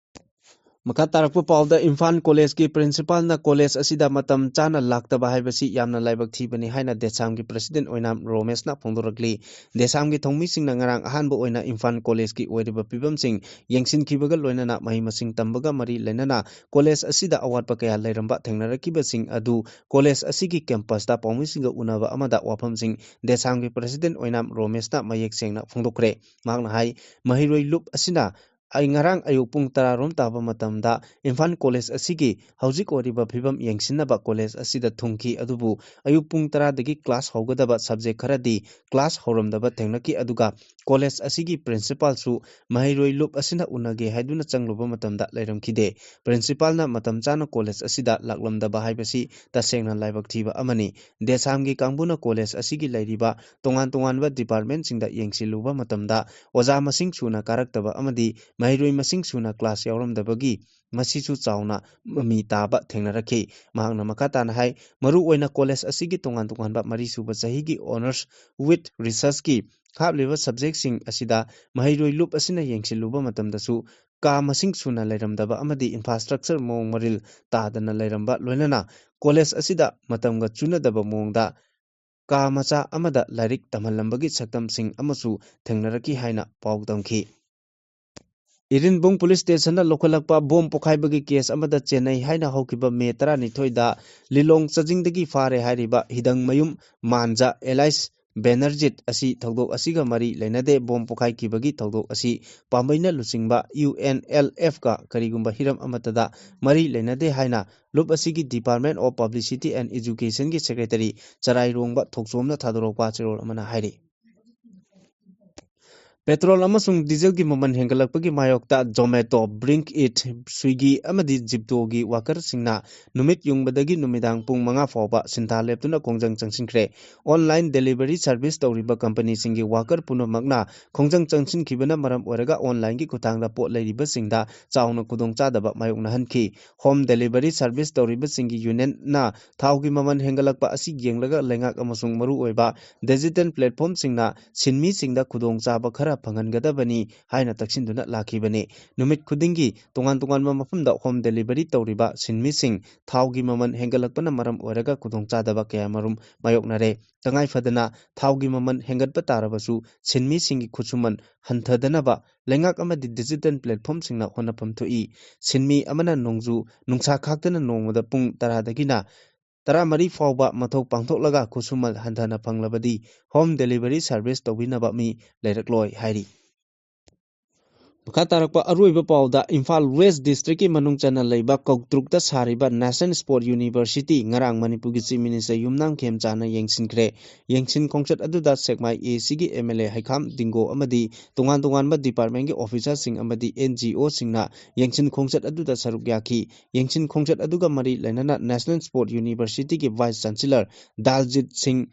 ꯃꯈꯥ ꯇꯥꯔꯛꯄ ꯄꯥꯎꯗ ꯏꯝꯐꯥꯜ ꯀꯣꯂꯦꯖꯀꯤ ꯄ꯭ꯔꯤꯟꯁꯤꯄꯥꯜꯅ ꯀꯣꯂꯦꯖ ꯑꯁꯤꯗ ꯃꯇꯝ ꯆꯥꯅ ꯂꯥꯛꯇꯕ ꯍꯥꯏꯕꯁꯤ ꯌꯥꯝꯅ ꯂꯥꯏꯕꯛ ꯊꯤꯕꯅꯤ ꯍꯥꯏꯅ ꯗꯦꯁꯥꯝꯒꯤ ꯄ꯭ꯔꯁꯤꯗꯦꯟ ꯑꯣꯏꯅꯥꯝ ꯔꯣꯃꯦꯁꯅ ꯐꯣꯡꯗꯣꯔꯛꯂꯤ꯫ ꯗꯦꯁꯥꯝꯒꯤ ꯊꯧꯃꯤꯁꯤꯡꯅ ꯉꯔꯥꯡ ꯑꯍꯥꯟꯕ ꯑꯣꯏꯅ ꯏꯝꯐꯥꯜ ꯀꯣꯂꯦꯖꯀꯤ ꯑꯣꯏꯔꯤꯕ ꯐꯤꯕꯝꯁꯤꯡ ꯌꯦꯡꯁꯤꯟꯈꯤꯕꯒ ꯂꯣꯏꯅꯅ ꯃꯍꯩ ꯃꯁꯤꯡ ꯇꯝꯕꯒ ꯃꯔꯤ ꯂꯩꯅꯅ ꯀꯣꯂꯦꯖ ꯑꯁꯤꯗ ꯑꯋꯥꯠꯄ ꯀꯌꯥ ꯂꯩꯔꯝꯕ ꯊꯦꯡꯅꯔꯛꯈꯤꯕꯁꯤꯡ ꯑꯗꯨ ꯀꯣꯂꯦꯖ ꯑꯁꯤꯒꯤ ꯀꯦꯝꯄꯁꯇ ꯄꯥꯎꯃꯤꯁꯤꯡꯒ ꯎꯅꯕ ꯑꯃꯗ ꯋꯥꯐꯝꯁꯤꯡ ꯗꯦꯁꯥꯝꯒꯤ ꯄ꯭ꯔꯁꯤꯗꯦꯟ ꯑꯣꯏꯅꯥꯝ ꯔꯣꯃꯦꯁꯅ ꯃꯌꯦꯛ ꯁꯦꯡꯅ ꯐꯣꯡꯗꯣꯛꯈ꯭ꯔꯦ꯫ ꯃꯍꯥꯛꯅ ꯍꯥꯏ, ꯃꯍꯩꯔꯣꯏ ꯂꯨꯞ ꯑꯁꯤꯅ ꯑꯩ ꯉꯔꯥꯡ ꯑꯌꯨꯛ ꯄꯨꯡ ꯇꯔꯥ ꯔꯣꯝ ꯇꯥꯕ ꯃꯇꯝꯗ ꯏꯝꯐꯥꯜ ꯀꯣꯂꯦꯖ ꯑꯁꯤꯒꯤ ꯍꯧꯖꯤꯛ ꯑꯣꯏꯔꯤꯕ ꯐꯤꯕꯝ ꯌꯦꯡꯁꯤꯟꯅꯕ ꯀꯣꯂꯦꯖ ꯑꯁꯤꯗ ꯊꯨꯡꯈꯤ꯫ ꯑꯗꯨꯕꯨ ꯑꯌꯨꯛ ꯄꯨꯡ ꯇꯔꯥꯗꯒꯤ ꯀ꯭ꯂꯥꯁ ꯍꯧꯒꯗꯕ ꯁꯕꯖꯦꯛ ꯈꯔꯗꯤ ꯀ꯭ꯂꯥꯁ ꯍꯧꯔꯝꯗꯕ ꯊꯦꯡꯅꯈꯤ꯫ ꯑꯗꯨꯒ ꯀꯣꯂꯦꯖ ꯑꯁꯤꯒꯤ ꯄ꯭ꯔꯤꯟꯁꯤꯄꯥꯜꯁꯨ ꯃꯍꯩꯔꯣꯏ ꯂꯨꯞ ꯑꯁꯤꯅ ꯎꯅꯒꯦ ꯍꯥꯏꯗꯨꯅ ꯆꯪꯂꯨꯕ ꯃꯇꯝꯗ ꯂꯩꯔꯝꯈꯤꯗꯦ꯫ ꯄ꯭ꯔꯤꯟꯁꯤꯄꯥꯜꯅ ꯃꯇꯝ ꯆꯥꯅ ꯀꯣꯂꯦꯖ ꯑꯁꯤꯗ ꯂꯥꯛꯂꯝꯗꯕ ꯍꯥꯏꯕꯁꯤ ꯇꯁꯦꯡꯅ ꯂꯥꯏꯕꯛ ꯊꯤꯕ ꯑꯃꯅꯤ꯫ ꯗꯦꯁꯥꯝꯒꯤ ꯀꯥꯡꯕꯨꯅ ꯀꯣꯂꯦꯖ ꯑꯁꯤꯒꯤ ꯂꯩꯔꯤꯕ ꯇꯣꯉꯥꯟ ꯇꯣꯉꯥꯟꯕ ꯗꯤꯄꯥꯔꯠꯃꯦꯟꯁꯤꯡꯗ ꯌꯦꯡꯁꯤꯜꯂꯨꯕ ꯃꯇꯝꯗ ꯑꯣꯖꯥ ꯃꯁꯤꯡ ꯁꯨꯅ ꯀꯥꯔꯛꯇꯕ ꯑꯃꯗꯤ ꯃꯍꯩꯔꯣꯏ ꯃꯁꯤꯡ ꯁꯨꯅ ꯀ꯭ꯂꯥꯁ ꯌꯥꯎꯔꯝꯗꯕꯒꯤ ꯃꯁꯤꯁꯨ ꯆꯥꯎꯅ ꯃꯃꯤ ꯇꯥꯕ ꯊꯦꯡꯅꯔꯛꯈꯤ꯫ ꯃꯍꯥꯛꯅ ꯃꯈꯥ ꯇꯥꯅ ꯍꯥꯏ, ꯃꯔꯨꯑꯣꯏꯅ ꯀꯣꯂꯦꯖ ꯑꯁꯤꯒꯤ ꯇꯣꯉꯥꯟ ꯇꯣꯉꯥꯟꯕ ꯃꯔꯤꯁꯨꯕ ꯆꯍꯤꯒꯤ honours with researchꯀꯤ ꯍꯥꯞꯂꯤꯕ ꯁꯕꯖꯦꯛꯁꯤꯡ ꯑꯁꯤꯗ ꯃꯍꯩꯔꯣꯏ ꯂꯨꯞ ꯑꯁꯤꯅ ꯌꯦꯡꯁꯤꯜꯂꯨꯕ ꯃꯇꯝꯗꯁꯨ ꯀꯥ ꯃꯁꯤꯡ ꯁꯨꯅ ꯂꯩꯔꯝꯗꯕ ꯑꯃꯗꯤ infrastructure ꯃꯑꯣꯡ ꯃꯔꯤꯜ ꯇꯥꯗꯅ ꯂꯩꯔꯝꯕ, ꯂꯣꯏꯅꯅ ꯀꯣꯂꯦꯖ ꯑꯁꯤꯗ ꯃꯇꯝꯒ ꯆꯨꯅꯗꯕ ꯃꯑꯣꯡꯗ ꯀꯥ ꯃꯆꯥ ꯑꯃꯗ ꯂꯥꯏꯔꯤꯛ ꯇꯝꯍꯜꯂꯝꯕꯒꯤ ꯁꯛꯇꯝꯁꯤꯡ ꯑꯃꯁꯨ ꯊꯦꯡꯅꯔꯛꯈꯤ ꯍꯥꯏꯅ ꯄꯥꯎ ꯇꯝꯈꯤ꯫ ꯏꯔꯤꯟꯕꯨꯡ ꯄꯨꯂꯤꯁ ꯁ꯭ꯇꯦꯁꯟꯅ ꯂꯧꯈꯠꯂꯛꯄ ꯕꯣꯝ ꯄꯣꯈꯥꯏꯕꯒꯤ ꯀꯦꯁ ꯑꯃꯗ ꯆꯦꯟꯅꯩ ꯍꯥꯏꯅ ꯍꯧꯈꯤꯕ ꯃꯦ ꯇꯔꯥꯅꯤꯊꯣꯏꯗ ꯂꯤꯂꯣꯡ ꯆꯥꯖꯤꯡꯗꯒꯤ ꯐꯥꯔꯦ ꯍꯥꯏꯔꯤꯕ ꯍꯤꯗꯪꯃꯌꯨꯝ ꯃꯥꯟꯖ ꯑꯦꯂꯥꯏꯁ ꯕꯦꯅꯔꯖꯤꯠ ꯑꯁꯤ ꯊꯧꯗꯣꯛ ꯑꯁꯤꯒ ꯃꯔꯤ ꯂꯩꯅꯗꯦ꯫ ꯕꯣꯝ ꯄꯣꯈꯥꯏꯈꯤꯕꯒꯤ ꯊꯧꯗꯣꯛ ꯑꯁꯤ ꯄꯥꯝꯕꯩꯅ ꯂꯨꯆꯤꯡꯕ ꯌꯨ ꯑꯦꯟ ꯑꯦꯜ ꯑꯦꯐꯀ ꯀꯔꯤꯒꯨꯝꯕ ꯍꯤꯔꯝ ꯑꯃꯠꯇꯗ ꯃꯔꯤ ꯂꯩꯅꯗꯦ ꯍꯥꯏꯅ ꯂꯨꯞ ꯑꯁꯤꯒꯤ Department of Publicity and Educationꯒꯤ Secretary ꯆꯔꯥꯏꯔꯣꯡꯕ ꯊꯣꯛꯆꯣꯝꯅ ꯊꯥꯗꯣꯔꯛꯄ ꯆꯦꯔꯣꯜ ꯑꯃꯅ ꯍꯥꯏꯔꯤ꯫ ꯄꯦꯇ꯭ꯔꯣꯜ ꯑꯃꯁꯨꯡ ꯗꯤꯖꯜꯒꯤ ꯃꯃꯜ ꯍꯦꯟꯒꯠꯂꯛꯄꯒꯤ ꯃꯥꯌꯣꯛꯇ Zomato, Blinkit, Swiggy ꯑꯃꯗꯤ Zeptoꯒꯤ ꯋꯥꯀꯔꯁꯤꯡꯅ ꯅꯨꯃꯤꯠ ꯌꯨꯡꯕꯗꯒꯤ ꯅꯨꯃꯤꯗꯥꯡ ꯄꯨꯡ ꯃꯉꯥ ꯐꯥꯎꯕ ꯁꯤꯟꯊꯥ ꯂꯦꯞꯇꯨꯅ ꯈꯣꯡꯖꯪ ꯆꯪꯁꯤꯟꯈ꯭ꯔꯦ꯫ Online delivery service ꯇꯧꯔꯤꯕ ꯀꯝꯄꯅꯤꯁꯤꯡꯒꯤ ꯋꯥꯀꯔ ꯄꯨꯝꯅꯃꯛꯅ ꯈꯣꯡꯖꯪ ꯆꯪꯁꯤꯟꯈꯤꯕꯅ ꯃꯔꯝ ꯑꯣꯏꯔꯒ online-ꯒꯤ ꯈꯨꯠꯊꯥꯡꯗ ꯄꯣꯠ ꯂꯩꯔꯤꯕꯁꯤꯡꯗ ꯆꯥꯎꯅ ꯈꯨꯗꯣꯡꯆꯥꯗꯕ ꯃꯥꯌꯣꯛꯅꯍꯟꯈꯤ꯫ Home delivery service ꯇꯧꯔꯤꯕꯁꯤꯡꯒꯤ unionꯅ ꯊꯥꯎꯒꯤ ꯃꯃꯜ ꯍꯦꯟꯒꯠꯂꯛꯄ ꯑꯁꯤ ꯌꯦꯡꯂꯒ ꯂꯩꯉꯥꯛ ꯑꯃꯁꯨꯡ ꯃꯔꯨꯑꯣꯏꯕ digital platformꯁꯤꯡꯅ ꯁꯤꯟꯃꯤꯁꯤꯡꯗ ꯈꯨꯗꯣꯡꯆꯥꯕ ꯈꯔ ꯐꯪꯍꯟꯒꯗꯕꯅꯤ ꯍꯥꯏꯅ ꯇꯛꯁꯤꯟꯗꯨꯅ ꯂꯥꯛꯈꯤꯕꯅꯤ꯫ ꯅꯨꯃꯤꯠ ꯈꯨꯗꯤꯡꯒꯤ ꯇꯣꯉꯥꯟ ꯇꯣꯉꯥꯟꯕ ꯃꯐꯝꯗ home delivery ꯇꯧꯔꯤꯕ ꯁꯤꯟꯃꯤꯁꯤꯡ ꯊꯥꯎꯒꯤ ꯃꯃꯜ ꯍꯦꯟꯒꯠꯂꯛꯄꯅ ꯃꯔꯝ ꯑꯣꯏꯔꯒ ꯈꯨꯗꯣꯡꯆꯥꯗꯕ ꯀꯌꯥꯃꯔꯨꯝ ꯃꯥꯌꯣꯛꯅꯔꯦ꯫ ꯇꯉꯥꯏ ꯐꯗꯅ ꯊꯥꯎꯒꯤ ꯃꯃꯜ ꯍꯦꯟꯒꯠꯄ ꯇꯥꯔꯕꯁꯨ ꯁꯤꯟꯃꯤꯁꯤꯡꯒꯤ ꯈꯨꯠꯁꯨꯃꯟ ꯍꯟꯊꯗꯅꯕ ꯂꯩꯉꯥꯛ ꯑꯃꯗꯤ digital platformꯁꯤꯡꯅ ꯍꯣꯠꯅꯐꯝ ꯊꯣꯛꯏ꯫ ꯁꯤꯟꯃꯤ ꯑꯃꯅ ꯅꯣꯡꯖꯨ ꯅꯨꯡꯁꯥ ꯈꯥꯛꯇꯅ ꯅꯣꯡꯃꯗ ꯄꯨꯡ ꯇꯔꯥꯗꯒꯤꯅ ꯇꯔꯥꯃꯔꯤ ꯐꯥꯎꯕ ꯃꯊꯧ ꯄꯥꯡꯊꯣꯛꯂꯒ ꯈꯨꯠꯁꯨꯃꯟ ꯍꯟꯊꯅ ꯐꯪꯂꯕꯗꯤ home delivery service ꯇꯧꯕꯤꯅꯕ ꯃꯤ ꯂꯩꯔꯛꯂꯣꯏ ꯍꯥꯏꯔꯤ꯫ ꯃꯈꯥ ꯇꯥꯔꯛꯄ ꯑꯔꯣꯏꯕ ꯄꯥꯎꯗ, ꯏꯝꯐꯥꯜ West Districtꯀꯤ ꯃꯅꯨꯡ ꯆꯟꯅ ꯂꯩꯕ ꯀꯧꯇ꯭ꯔꯨꯛꯇ ꯁꯥꯔꯤꯕ National Sport University ꯉꯔꯥꯡ ꯃꯅꯤꯄꯨꯔꯒꯤ Chief Minister ꯌꯨꯝꯅꯥꯝ ꯈꯦꯝꯆꯥꯅ ꯌꯦꯡꯁꯤꯟꯈ꯭ꯔꯦ꯫ ꯌꯦꯡꯁꯤꯟ ꯈꯣꯡꯆꯠ ꯑꯗꯨꯗ ꯁꯦꯛꯃꯥꯏ ACꯒꯤ MLA ꯍꯩꯈꯥꯝ ꯗꯤꯡꯒꯣ ꯑꯃꯗꯤ ꯇꯣꯉꯥꯟ ꯇꯣꯉꯥꯟꯕ departmentꯀꯤ officerꯁꯤꯡ ꯑꯃꯗꯤ NGOꯁꯤꯡꯅ ꯌꯦꯡꯁꯤꯟ ꯈꯣꯡꯆꯠ ꯑꯗꯨꯗ ꯁꯔꯨꯛ ꯌꯥꯈꯤ꯫ ꯌꯦꯡꯁꯤꯟ ꯈꯣꯡꯆꯠ ꯑꯗꯨꯒ ꯃꯔꯤ ꯂꯩꯅꯅ National Sport Universityꯒꯤ Vice Chancellor ꯗꯥꯜꯖꯤꯠ ꯁꯤꯡ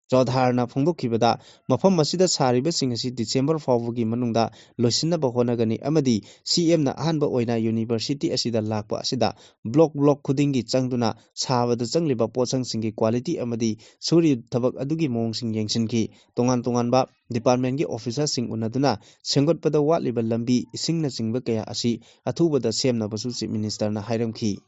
ꯆꯧꯙꯥꯔꯅ ꯐꯣꯡꯗꯣꯛꯈꯤꯕꯗ, ꯃꯐꯝ ꯑꯁꯤꯗ ꯁꯥꯔꯤꯕꯁꯤꯡ ꯑꯁꯤ December ꯐꯥꯎꯕꯒꯤ ꯃꯅꯨꯡꯗ ꯂꯣꯏꯁꯤꯟꯅꯕ ꯍꯣꯠꯅꯒꯅꯤ ꯑꯃꯗꯤ CMꯅ ꯑꯍꯥꯟꯕ ꯑꯣꯏꯅ university ꯑꯁꯤꯗ ꯂꯥꯛꯄ ꯑꯁꯤꯗ block block ꯈꯨꯗꯤꯡꯒꯤ ꯆꯪꯗꯨꯅ ꯁꯥꯕꯗ ꯆꯪꯂꯤꯕ ꯄꯣꯠꯁꯪꯁꯤꯡꯒꯤ quality ꯑꯃꯗꯤ ꯁꯨꯔꯤ ꯊꯕꯛ ꯑꯗꯨꯒꯤ ꯃꯑꯣꯡꯁꯤꯡ ꯌꯦꯡꯁꯤꯟꯈꯤ꯫ ꯇꯣꯉꯥꯟ ꯇꯣꯉꯥꯟꯕ departmentꯀꯤ officerꯁꯤꯡ ꯎꯅꯗꯨꯅ ꯁꯦꯝꯒꯠꯄꯗ ꯋꯥꯠꯂꯤꯕ ꯂꯝꯕꯤ, ꯏꯁꯤꯡꯅꯆꯤꯡꯕ ꯀꯌꯥ ꯑꯁꯤ ꯑꯊꯨꯕꯗ ꯁꯦꯝꯅꯕꯁꯨ Chief Ministerꯅ ꯍꯥꯏꯔꯝꯈꯤ꯫